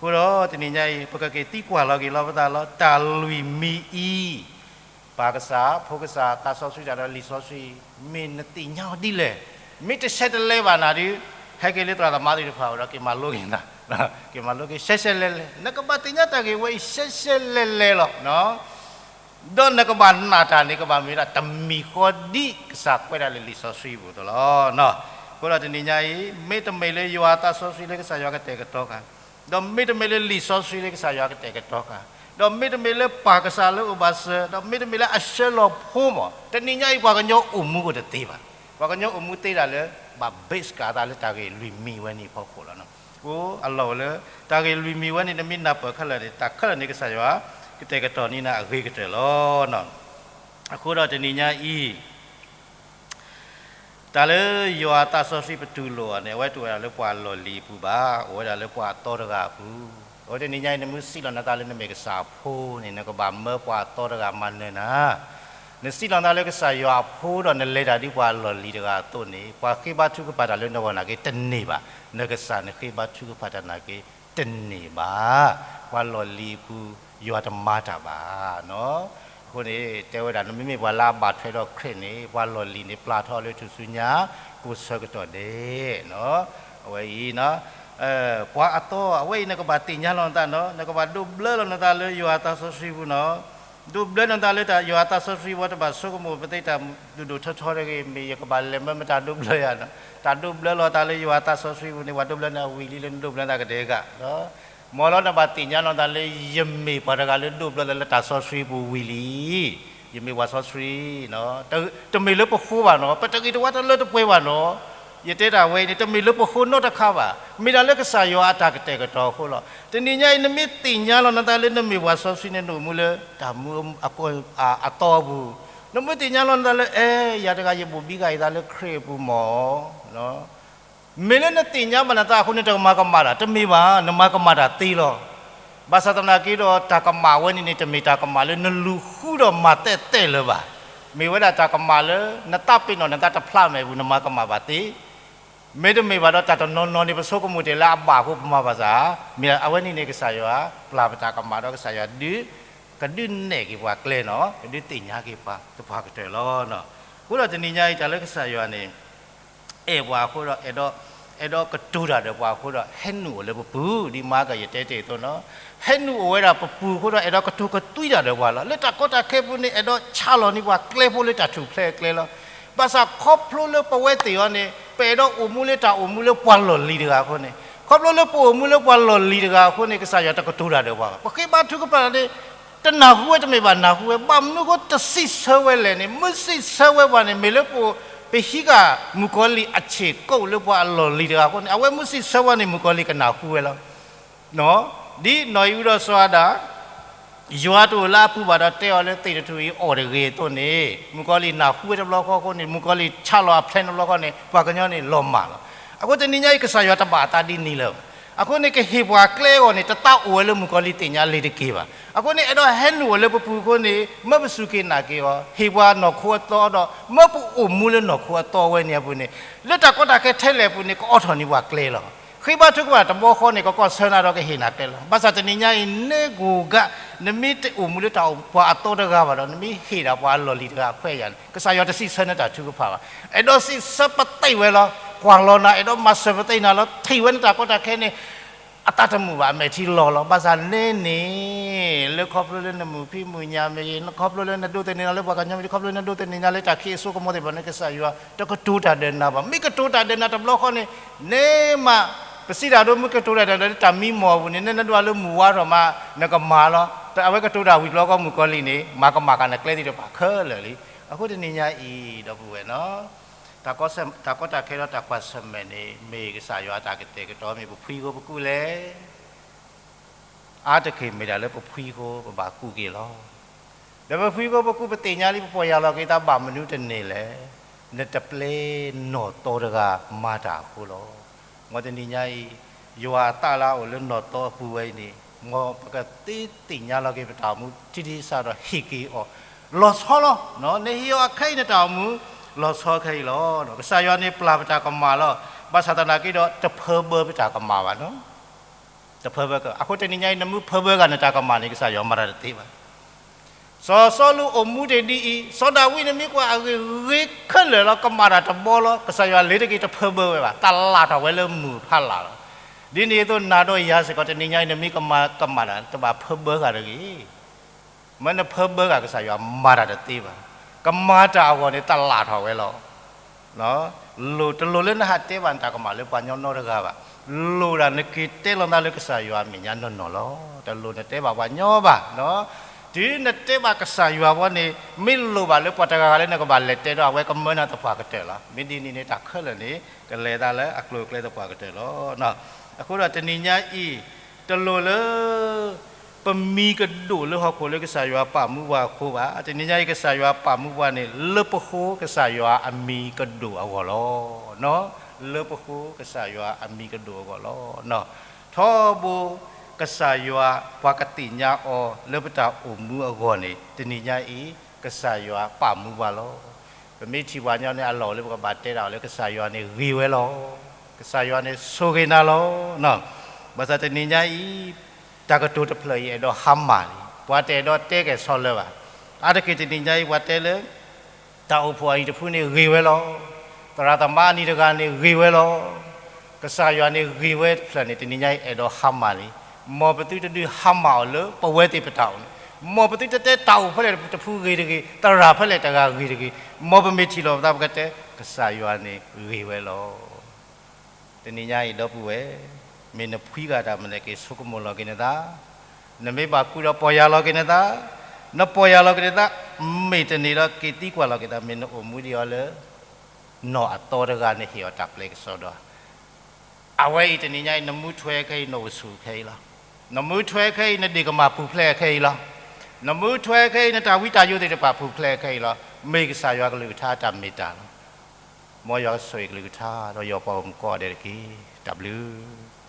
အဃိဒီးတနံၤညါအံၤ ပကက့ၤသံကွၢ်လီၤက့ၤလီၤပသးလီၤ. တၢ်လွံၢ်မံၤအံၤ ပၢ်ကစၢ်, ဖိကစၢ်, သးစီဆှံတၢ်ဒီးလံာ်စီဆှံ, မ့ၢ်နသ့ၣ်ညါအီၤဒ်လဲၣ်. မ့ၢ်တဆဲးတလဲဘၣ်နၤဒီး ဟဲက့ၤလၢသရၣ်သမါသ့ၣ်တဖၣ်အအိၣ်ဒီး က့ၤမၤလိက့ၤနၤ, က့ၤမၤလိက့ၤရှဲရှဲလဲလဲ, နကဘၣ်သ့ၣ်ညါတၢ်ဂ့ၢ်ဝဲအံၤရှဲရှဲလဲလဲလီၤ. ဒီးနကဘၣ်နာ်တၢ်န့ၣ် ကဘၣ်မ့ၢ်ဒၣ်တမံၤဃီဒ်ကစၢ်ကွဲးဒၣ်လၢလံာ်စီဆှံအပူၤအသိးလီၤ. အဃိဒီးတနံၤညါအံၤ မ့တမ့ၢ်လၢယွၤအသးစီဆှံလၢကစၢ်ယွၤကတဲာ်ကတီၤဃာ်, ဒီးမ့တမ့ၢ်လၢလံာ်စီဆှံလၢကစၢ်ယွၤကတဲာ်ကတီၤဃာ်, ဒီးမ့တမ့ၢ်လၢပၢ်ကစၢ်လၢအိၣ်ဘၣ်စၢၤ, ဒီးမ့တမ့ၢ်လၢအဆှၢလီၤဖိမး, တနံၤညါအံၤပှၤကညီအိၣ်မူအိၣ်တသ့ဘၣ်. ပှၤကညီအိၣ်မူသ့ဒၣ်လၢ ဘၣ် base ကးအသးလၢတၢ်ဂ့ၢ်လွံၢ်မံၤဝဲန့ၣ်အဖီခိၣ်လီၤ. အအိၣ်အလီၢ်အိၣ်လၢ တၢ်ဂ့ၢ်လွံၢ်မံၤဝဲန့ၣ် နမ့ၢ်နၢ်ပၢၢ်ခဲလၢာ်န့ၣ် တၢ်ခဲလၢာ်န့ၣ် ကစၢ်ယွၤကတဲာ်ကတီၤန့ၢ်နၤအဂ့ၤကတၢၢ်လီၤ. အဃိဒီးတနံၤညါအံၤ တၢ်လၢယွၤအသးစီဆှံပတူၢ်လိာ်အီၤန့ၣ် အဝဲတအိၣ်ဝဲဒၣ်လၢပှၤလီၢ်လံၤအပူၤဘၣ်, အိၣ်ဝဲဒၣ်လၢပှၤအသီတဂၤအပူၤ. အဝဲတနံၤညါအံၤ နမ့ၢ်စံးလီၤနသးလၢနမ့ၢ်ကစၢ်အဖိန့ၣ် နကဘၣ်မၢပှၤအသီတဂၤမၤနၢၤနၤ, နစံးလီၤနသးလၢကစၢ်ယွၤအဖိဒီးနလဲၤတၢ်ဒ်ပှၤလီၢ်လံၤတဂၤအသိးန့ၣ် ပှၤဃ့ဘါထုကဖၣ်တၢ်လၢနဂီၢ်နာ်က့တန့ၢ်ဘၣ်, နကစၢ်နဃ့ဘါထုကဖၣ်တၢ်နာ်က့တန့ၢ်ဘၣ်. ပှၤလီၢ်လံၤအပူၤ ယွၤတမၤတၢ်ဘၣ်. အဃိန့ၣ် တဲဝဲဒၣ် နမ့မ့ၢ်ပှၤလၢအဘၣ်ထွဲဒီးခရံာ်န့ၣ် ပှၤလီၢ်လံၤန့ၣ် ပျၢ်ထီၣ်လၢထူၣ်စုညါ ကိးဆၢကတီၢ်ဒဲး. အဝဲအံၤ ပှၤအသီ အဝဲအံၤနကဘၣ်သ့ၣ်ညါလီၤနသးနီၤ, နကဘၣ်ဒိးဘျၢလီၤနသးလၢယွၤအသးစီဆှံပူၤနီၤ. ဒိးဘျၢလီၤနသးလၢယွၤအသးစီဆှံ ဝဲတဘၣ်ဆိကမိၣ်ပသ့တၢ်ဒိၣ်ဒိၣ်ထီထီတဂ့ၤ, မ့ၢ်ယကဘၣ်လဲၤမၢမတၢ်ဒိးဘျၢယၤနီၤ. တၢ်ဒိးဘျၢလီၤသးလၢယွၤအသးစီဆှံပူၤန့ၣ် ပှၤဒိးဘျၢနၤဝံၤလံလၢနဒိးဘျၢသးကဒဲက, မ်လီၤနဘၣ်သ့ၣ်ညါလီၤနသးလၢ ယမ့ၢ်ပှၤတဂၤလၢဒိးဘျၢလီၤလၢတၢ်စီဆှံပူၤဝံၤလံ. ယမ့ၢ်ပှၤစီဆှံ, တမ့ၢ်လၢပဃိဘၣ်နီၤ, ပတဂ့ၤတဝါတလၢတပှဲၤဘၣ်နီၤ. ယတဲတၢ်ဝဲအံၤန့ၣ် တမ့ၢ်လၢပဃိနီတခါဘၣ်, မ့ၢ်ဒၣ်လၢကစၢ်ယွၤအတၢ်ကတဲာ်ကတီၤအဃိလီၤ. တနံၤညါအံၤ နမ့ၢ်သ့ၣ်ညါလီၤနသးလၢနမ့ၢ်ပှၤစီဆှံန့ၣ် နအိၣ်မူလၢတၢ်မူအသီအပူၤ, နမ့ၢ်သ့ၣ်ညါလီၤနသးလၢ အဲ ယၤတဂၤယဘိၣ်ဘံဂၤယသးလၢခရံာ်အပူၤမး မ့ၢ်လၢနသ့ၣ်ညါဘၣ်နသးအဃိန့ၣ် တမၤကမၣ်တၢ်တမ့ၢ်ဘၣ်, နမၤကမၣ်တၢ်သ့လီၤ. ဘၣ်ဆၣ်သနာ်က့ဒီး တၢ်ကမၣ်ဝဲန့ၣ်န့ၣ် တမ့ၢ်တၢ်ကမၣ်လၢနလူၤဃုဒီးမၤတဲာ်တဲာ်လၢၤဘၣ်. မ့ၢ်ဝဲဒၣ်တၢ်ကမၣ်လၢ နသးပ့ၤနီၣ်နသးတဖျးမဲာ်ပူၤ နမၤကမၣ်ဘၣ်သ့. မ့တမ့ၢ်ဘၣ်ဒီး တၢ်တနီၤနီၤန့ၣ် ပဆိကမိၣ်တ့ၢ်လၢအဘၣ်အဃိပမၤဘၣ်ဆၣ်, မ့ၢ်အဝဲန့ၣ်န့ၣ် ကစၢ်ယွၤပျၢ်ပတၢ်ကမၣ်ဒီး ကစၢ်ယွၤဒုး ကဒုးနဲၣ်က့ၤပှၤကျဲနီၤ, ကဒုးသ့ၣ်ညါက့ၤပှၤသပှၢ်ကတၢၢ်လီၤ. အဃိဒီးတနံၤညါအံၤ တၢ်လၢကစၢ်ယွၤန့ၣ် အဲၣ်ပှၤအဃိဒီး အဲၣ်ဒိးကတိၤတၢ်ဒီးပှၤအဃိဒီး ဟဲနုာ်အိၣ်လၢပပူၤ, ဒ်မၤကယတဲတ့ၢ်အသိးနီၤ, ဟဲနုာ်အိၣ်ဝဲဒၣ်ပပူၤအဃိဒီး အဲၣ်ဒိးကတိၤကသွံတၢ်ဒီးပှၤလီၤ. လၢတၢ်ကီတၢ်ခဲပူၤန့ၣ် အဲၣ်ဒိးဆါလီၤန့ၢ်ပှၤကျဲဖိလၢတၢ်ထူၣ်ဖျဲးအကျဲလီၤ. ဘၣ်ဆၣ်ခီဖျိလၢပဝဲသ့ၣ်အီၤန့ၣ် ပအဲၣ်ဒိးအိၣ်မူလၢတၢ်အိၣ်မူလၢပှၤလီၢ်လံၤတဂၤအဃိန့ၣ်, ခီဖျိလၢပအိၣ်မူလၢပှၤလီၢ်လံၤတဂၤအဃိန့ၣ် ကစၢ်ယွၤတကတိၤတၢ်ဒီးပှၤဘၣ်. ပဃ့ဘါထုကဖၣ်န့ၣ် တနၢ်ဟူဝဲတမ့ၢ်ဘၣ်နၢ်ဟူဝဲ, ဘၣ်မနုၤအဃိတစံးဆၢဝဲလဲၣ်န့ၣ်, မ့ၢ်စံးဆၢဝဲပှၤန့ၣ် မ့ၢ်လၢပ ပဟံးဃာ်မုၣ်ကီၤလံၢ်အဆ့ၣ်ကိးလၢပှၤအလီၢ်လံၤတဂၤအဃိန့ၣ် အဝဲမ့ၢ်စံးဆၢဝဲန့ၣ် မုၣ်ကီၤလံၢ်ကနၢ်ဟူဝဲလီၤ. ဒ်နီၢ်အံၤအုဒီးစီၤအၤဒၣ် ယွၤတအိၣ်လၢအပူၤဘၣ်ဒီးတဲအီၤလၢသ့ၣ်တထူၣ်အံၤအီၣ်တဂ့ၤအသိးန့ၣ် မုၣ်ကီၤလံၢ်နၢ်ဟူဝဲတဘျီဃီအဃိန့ၣ် မုၣ်ကီၤလံၢ်ဆါလီၤအဖျဲးတဘျီဃီန့ၣ် ပှၤကညီန့ၣ်လီၤမၢ်လီၤ. အဃိတနံၤညါအံၤ ကစၢ်ယွၤတဘၣ်အသးဒ်န့ၣ်လၢၤဘၣ်. အဃိန့ၣ် ကဟ့ၣ်ပှၤကျဲအဂီၢ်န့ၣ် တသးအိၣ်ဝဲလၢမုၣ်ကီၤလံၢ်သ့ၣ်ညါလံတက့ၢ်ဘၣ်. အဃိန့ၣ် အဲၣ်ဒိးဟဲနုာ်အိၣ်လၢပပူၤအဃိန့ၣ် မၢပစူၢ်က့ၤနာ်က့ၤအီၤ, ဟ့ၣ်ပှၤနီၢ်ခိအသီဒီး မၢပအိၣ်မူလၢနီၢ်ခိအသီဝဲန့ၣ်အပူၤန့ၣ် လၢတၢ်ကီတၢ်ခဲထဲလဲၣ်အပူၤန့ၣ် ကအိးထီၣ်န့ၢ်ပှၤကျဲလီၤ. ဃ့ဘါထုကဖၣ်တဘျီဃီန့ၣ် ကကီၢ်ဆၢနၤဒီးကဟ့ၣ်နၤကျဲလီၤ. ဘၣ်ဆၣ်တနံၤညါအံၤ နဲကိးဂၤ နမ့ၢ်တအိၣ်မူလၢတၢ်အိၣ်ပှၤအသီတဂၤဘၣ်ဒီး နမ့ၢ်ဟ့ၣ်ဒၣ်ပှၤအလီၢ်လံၤတဂၤအခွဲးအယာ်န့ၣ် ကစၢ်ယွၤတစံးဆၢနတၢ်ထုကဖၣ်ဘၣ်. အဲၣ်ဒိးစံးဆၢပသ့ၣ်ဝဲလီၤ. ကွၢ်လီၤနၤ အဲၣ်ဒိးမၤစၢၤပသ့ၣ်နၤလီၤ. ထံၣ်ဝဲနတၢ်ကီတၢ်ခဲန့ၣ် အသးတမုာ်ဘၣ် အမဲာ်ထံလီၤလီၤ. ဘၣ်ဆၣ်နဲန့ၣ် လၢခီဖျိလၢနမုာ်ဖံးမုာ်ညၣ်မ့ၢ်ဂ့ၤ, ခီဖျိလၢနဒိးသန့ၤနၤလၢပှၤကညီမ့ၢ်ဂ့ၤ, ခီဖျိလၢနဒိးသန့ၤနၤလၢတၢ်ခံးအစိကမီၤသ့ၣ်တဖၣ်န့ၣ် ကစၢ်ယွၤတကတိၤတၢ်ဒီးနၤဘၣ်. မ့ၢ်ကတိၤတၢ်ဒီးနၤတဘျီဃီန့ၣ် နဲမး ပစံးတၢ်ဒိ မ့ၢ်ကတိၤတၢ်ဒီးနၤလၢတၢ်မံမီၢ်အပူၤန့ၣ် နဲနဒွးလၢမုၢ်ဝါထီၣ်မး နကမၤလီၤ. အဝဲကတိၤတၢ်ဝံၤတဘျီဃီ မုၣ်ကီၤလံၢ်န့ၣ် မၤကမၣ်ဃာ်နကျဲသ့ၣ်တဖၣ်ခဲလၢာ်လံ. အဃိတနံၤညါအံၤ ဒီပုၢ်ဝဲၢ်နီၤ တၢ်ကီတၢ်ခဲဒီးတၢ်ကွၢ်ဆၢၣ်မဲာ်န့ၣ် မ့ၢ်ကစၢ်ယွၤအတၢ်ကတဲာ်ကတီၤ မ့ၢ်ပဖှံကိပကူလဲၣ်. အါတက့ၢ်မ့ၢ်ဒၣ်လၢပဖှံဃိပဘၣ်ကူးက့ၤလီၤ. ဒီးပဖှံဃိပကူးပသ့ၣ်ညါလံ ပပီၢ်ယၢ်လီၤက့ၤသးဘၣ်မနုၤတန့ၢ်လဲၣ်. နတပျဲနီၢ်သီတဂၤမၤတၢ်အဃိလီၤ. မ်တနံၤညါအံၤ ယွၤအသးလၢအအိၣ်လၢနီၢ်သီအပူၤဝဲအံၤန့ၣ် မ်ပကသ့သ့ၣ်ညါလီၤက့ၤပတၢ်အိၣ်မူ ထံထံဆးဆးဒီးဟ့ၣ်က့ၤအီၤ လီၤဆီလီၤ. နဟ့ၣ်အီၤအခဲအံၤနတၢ်အိၣ်မူ လီၤဆီခဲအံၤလီၤ. ကစၢ်ယွၤန့ၣ်ပျၢ်ပတၢ်ကမၣ်လီၤ. ဘၣ်ဆၣ်သနာ်က့ဒီး တဖၢဘၢပတၢ်ကမၣ်ဘၣ်နီၤ. တဖၢဘၢက အဃိတနံၤညါအံၤ နမ့ၢ်ဖၢဘၢဂ့ၤနတၢ်ကမၣ်န့ၣ် ကစၢ်ယွၤမၤတၢ်တသ့ဘၣ်. စီၤစီလူးအိၣ်မူတ့ၢ်ဒ်အံၤ, စီၤဒၤဝံးနမ့ၢ်ကွၢ်အဂ့ၢ်ဂ့ၤခဲလၢာ်လီၤ ကမၣ်တၢ်တဘီလီၤ. ကစၢ်ယွၤလ့ၤတက့ၤတဖၢဘၢဝဲဘၣ်, တၢ်လၢ်ထီၣ်ဝဲလၢမုၢ်ဖးလၢ်လီၤ. ဒ်န့ၣ်အသိးနၤဒီးယၤစ့ၢ်ကီး တနံၤညါအံၤ နမ့ၢ်ကမၣ်ကမၣ်တၢ် တဘၣ်ဖၢဘၢဂ့ၤတဂ့ၤ. မ့ၢ်နဖၢဘၢဂ့ၤကစၢ်ယွၤမၤတၢ်တသ့ဘၣ်. ကမၤတၢ်အဂီၢ်န့ၣ် တၢ်လၢ်ထီၣ်ဝဲလီၤ. လိၣ်တလိၣ်လၢနဟးတဲဘၣ်နတၢ်ကမၣ်လၢပှၤကညီနီတဂၤဘၣ်. လိၣ်ဒၣ်နက့ၤတဲလီၤနသးလၢကစၢ်ယွၤအမဲာ်ညါနီၢ်နီၢ်လီၤ. တလိၣ်နတဲဘၣ်ပှၤကညီဘၣ်. တုၤနတဲဘၣ်ကစၢ်ယွၤဘီန့ၣ် မ့ၢ်လိၣ်ဘၣ်လၢပှၤတဂၤဂၤလၢနကဘၣ်လဲၤတဲဒီးအဝဲကမၢနၤသပှၢ်ကတၢၢ်လီၤ. မ့ၢ်ဒ်န့ၣ်န့ၣ် တၢ်ခဲလၢာ်န့ၣ် ကလဲၤသးလၢအကျိၤအကျဲသပှၢ်ကတၢၢ်လီၤ. အဃိဒီးတနံၤညါအံၤ တလိၣ်လၢ ပမံၤကဒိၣ်လၢဟီၣ်ခိၣ်လၢကစၢ်ယွၤပာ်မူပှၤအဃိဘၣ်. တနံၤညါအံၤကစၢ်ယွၤပာ်မူပှၤန့ၣ် လၢပဃိကစၢ်ယွၤအမံၤကဒိၣ်အဂီၢ်လီၤ. လၢပဃိကစၢ်ယွၤအမံၤကဒိၣ်အဂီၢ်လီၤ. ထီဘိကစၢ်ယွၤပှၤကသ့ၣ်ညါအီၤလၢပတၢ်အိၣ်မူအဂီၢ်န့ၣ် တနံၤညါအံၤ ကစၢ်ယွၤပာ်မူပှၤလီၤ. ပမ့ၢ်ထံၣ်ပှၤကညီန့ၣ် အလီၢ်အိၣ်လၢပကဘၣ်တဲတၢ်အီၤလၢကစၢ်ယွၤန့ၣ်ဂ့ၤဝဲလီၤ. ကစၢ်ယွၤန့ၣ်ဆိၣ်ဂ့ၤနၤလီၤ. ဘၣ်ဆၣ်တနံၤညါအံၤ တၢ်ကတိၤတဖျၢၣ်အံၤအဲၣ်ဒိးဟါမၢ်လံ. ပှၤတအဲၣ်ဒိးတဲက့ၤဆီလၢၤဘၣ်. အါတက့ၢ်တနံၤညါအံၤ ပှၤတဲလၢ တၢ်အိၣ်ဖှိၣ်အနံၤတဖုန့ၣ်ဂ့ၤဝဲလီၤ. သရၣ်သမါအနံၤတဂၤန့ၣ်ဂ့ၤဝဲလီၤ. ကစၢ်ယွၤန့ၣ်ဂ့ၤဝဲတဖျၢၣ်န့ၣ် တနံၤညါအံၤအဲၣ်ဒိးဟါမၢ်လံ. မ်ပသုတဒုးဟါမၢ်အီၤလၢပဝဲသ့ၣ်ပတၢ်အိၣ်န့ၣ်, မ်ပသုတတဲတၢ်အိၣ်ဖဲလဲၣ်တဖုဂ့ၤတဂ့ၤ, သရၣ်ဖဲလဲၣ်တဂၤဂ့ၤတဂ့ၤ, မ်ပမ့ၢ်ထံၣ်လိာ်ပသးပကတဲ ကစၢ်ယွၤန့ၣ်ဂ့ၤဝဲလီၤ. တနံၤညါအံၤဒီပုၢ်ဝဲၢ်, မ့ၢ်နဖှံဂ့ၤတၢ်မနုၤက့ၤဆိကမိၣ်လီၤက့ၤနသး, နမ့ၢ်ဘၣ်ကူးဒီးပီၢ်ယၢ်လီၤက့ၤနသး, နပီၢ်ယၢ်လီၤက့ၤနသး, မ့ၢ်တန့ၢ်ဒီးက့ၤသံကွၢ်လီၤက့ၤသး မ့ၢ်နအိၣ်မူဒံးအီၤလၢ နီၢ်အသီတဂၤ နဟ့ၣ်အီၤတၢ်ပျဲကစီဒီ, အဝဲအံၤတနံၤညါအံၤ နမူထွဲခဲအံၤ နအိၣ်ဆူၣ်ခဲအံၤလီၤ. နမူထွဲခဲအံၤ နဒ့ၣ်ကမၢ်ပူၤဖျဲးခဲအံၤလီၤ. နမူထွဲခဲအံၤ နတၢ်ဝံတၢ်ယိာ်သ့ၣ်တဖၣ်ပူၤဖျဲးခဲအံၤလီၤ. မ့ၢ်ကစၢ်ယွၤကလုၢ်ကထါတၢ်မ့ၢ်တၢ်လီၤ. မ်ယွၤကဆိၣ်ဂ့ၤကလုၢ်ကထါ ဒီးယွၤပှၤဂီၢ်မုၢ်ကိးဂၤဒဲးတက့ၢ်. တၢ်ဘျုး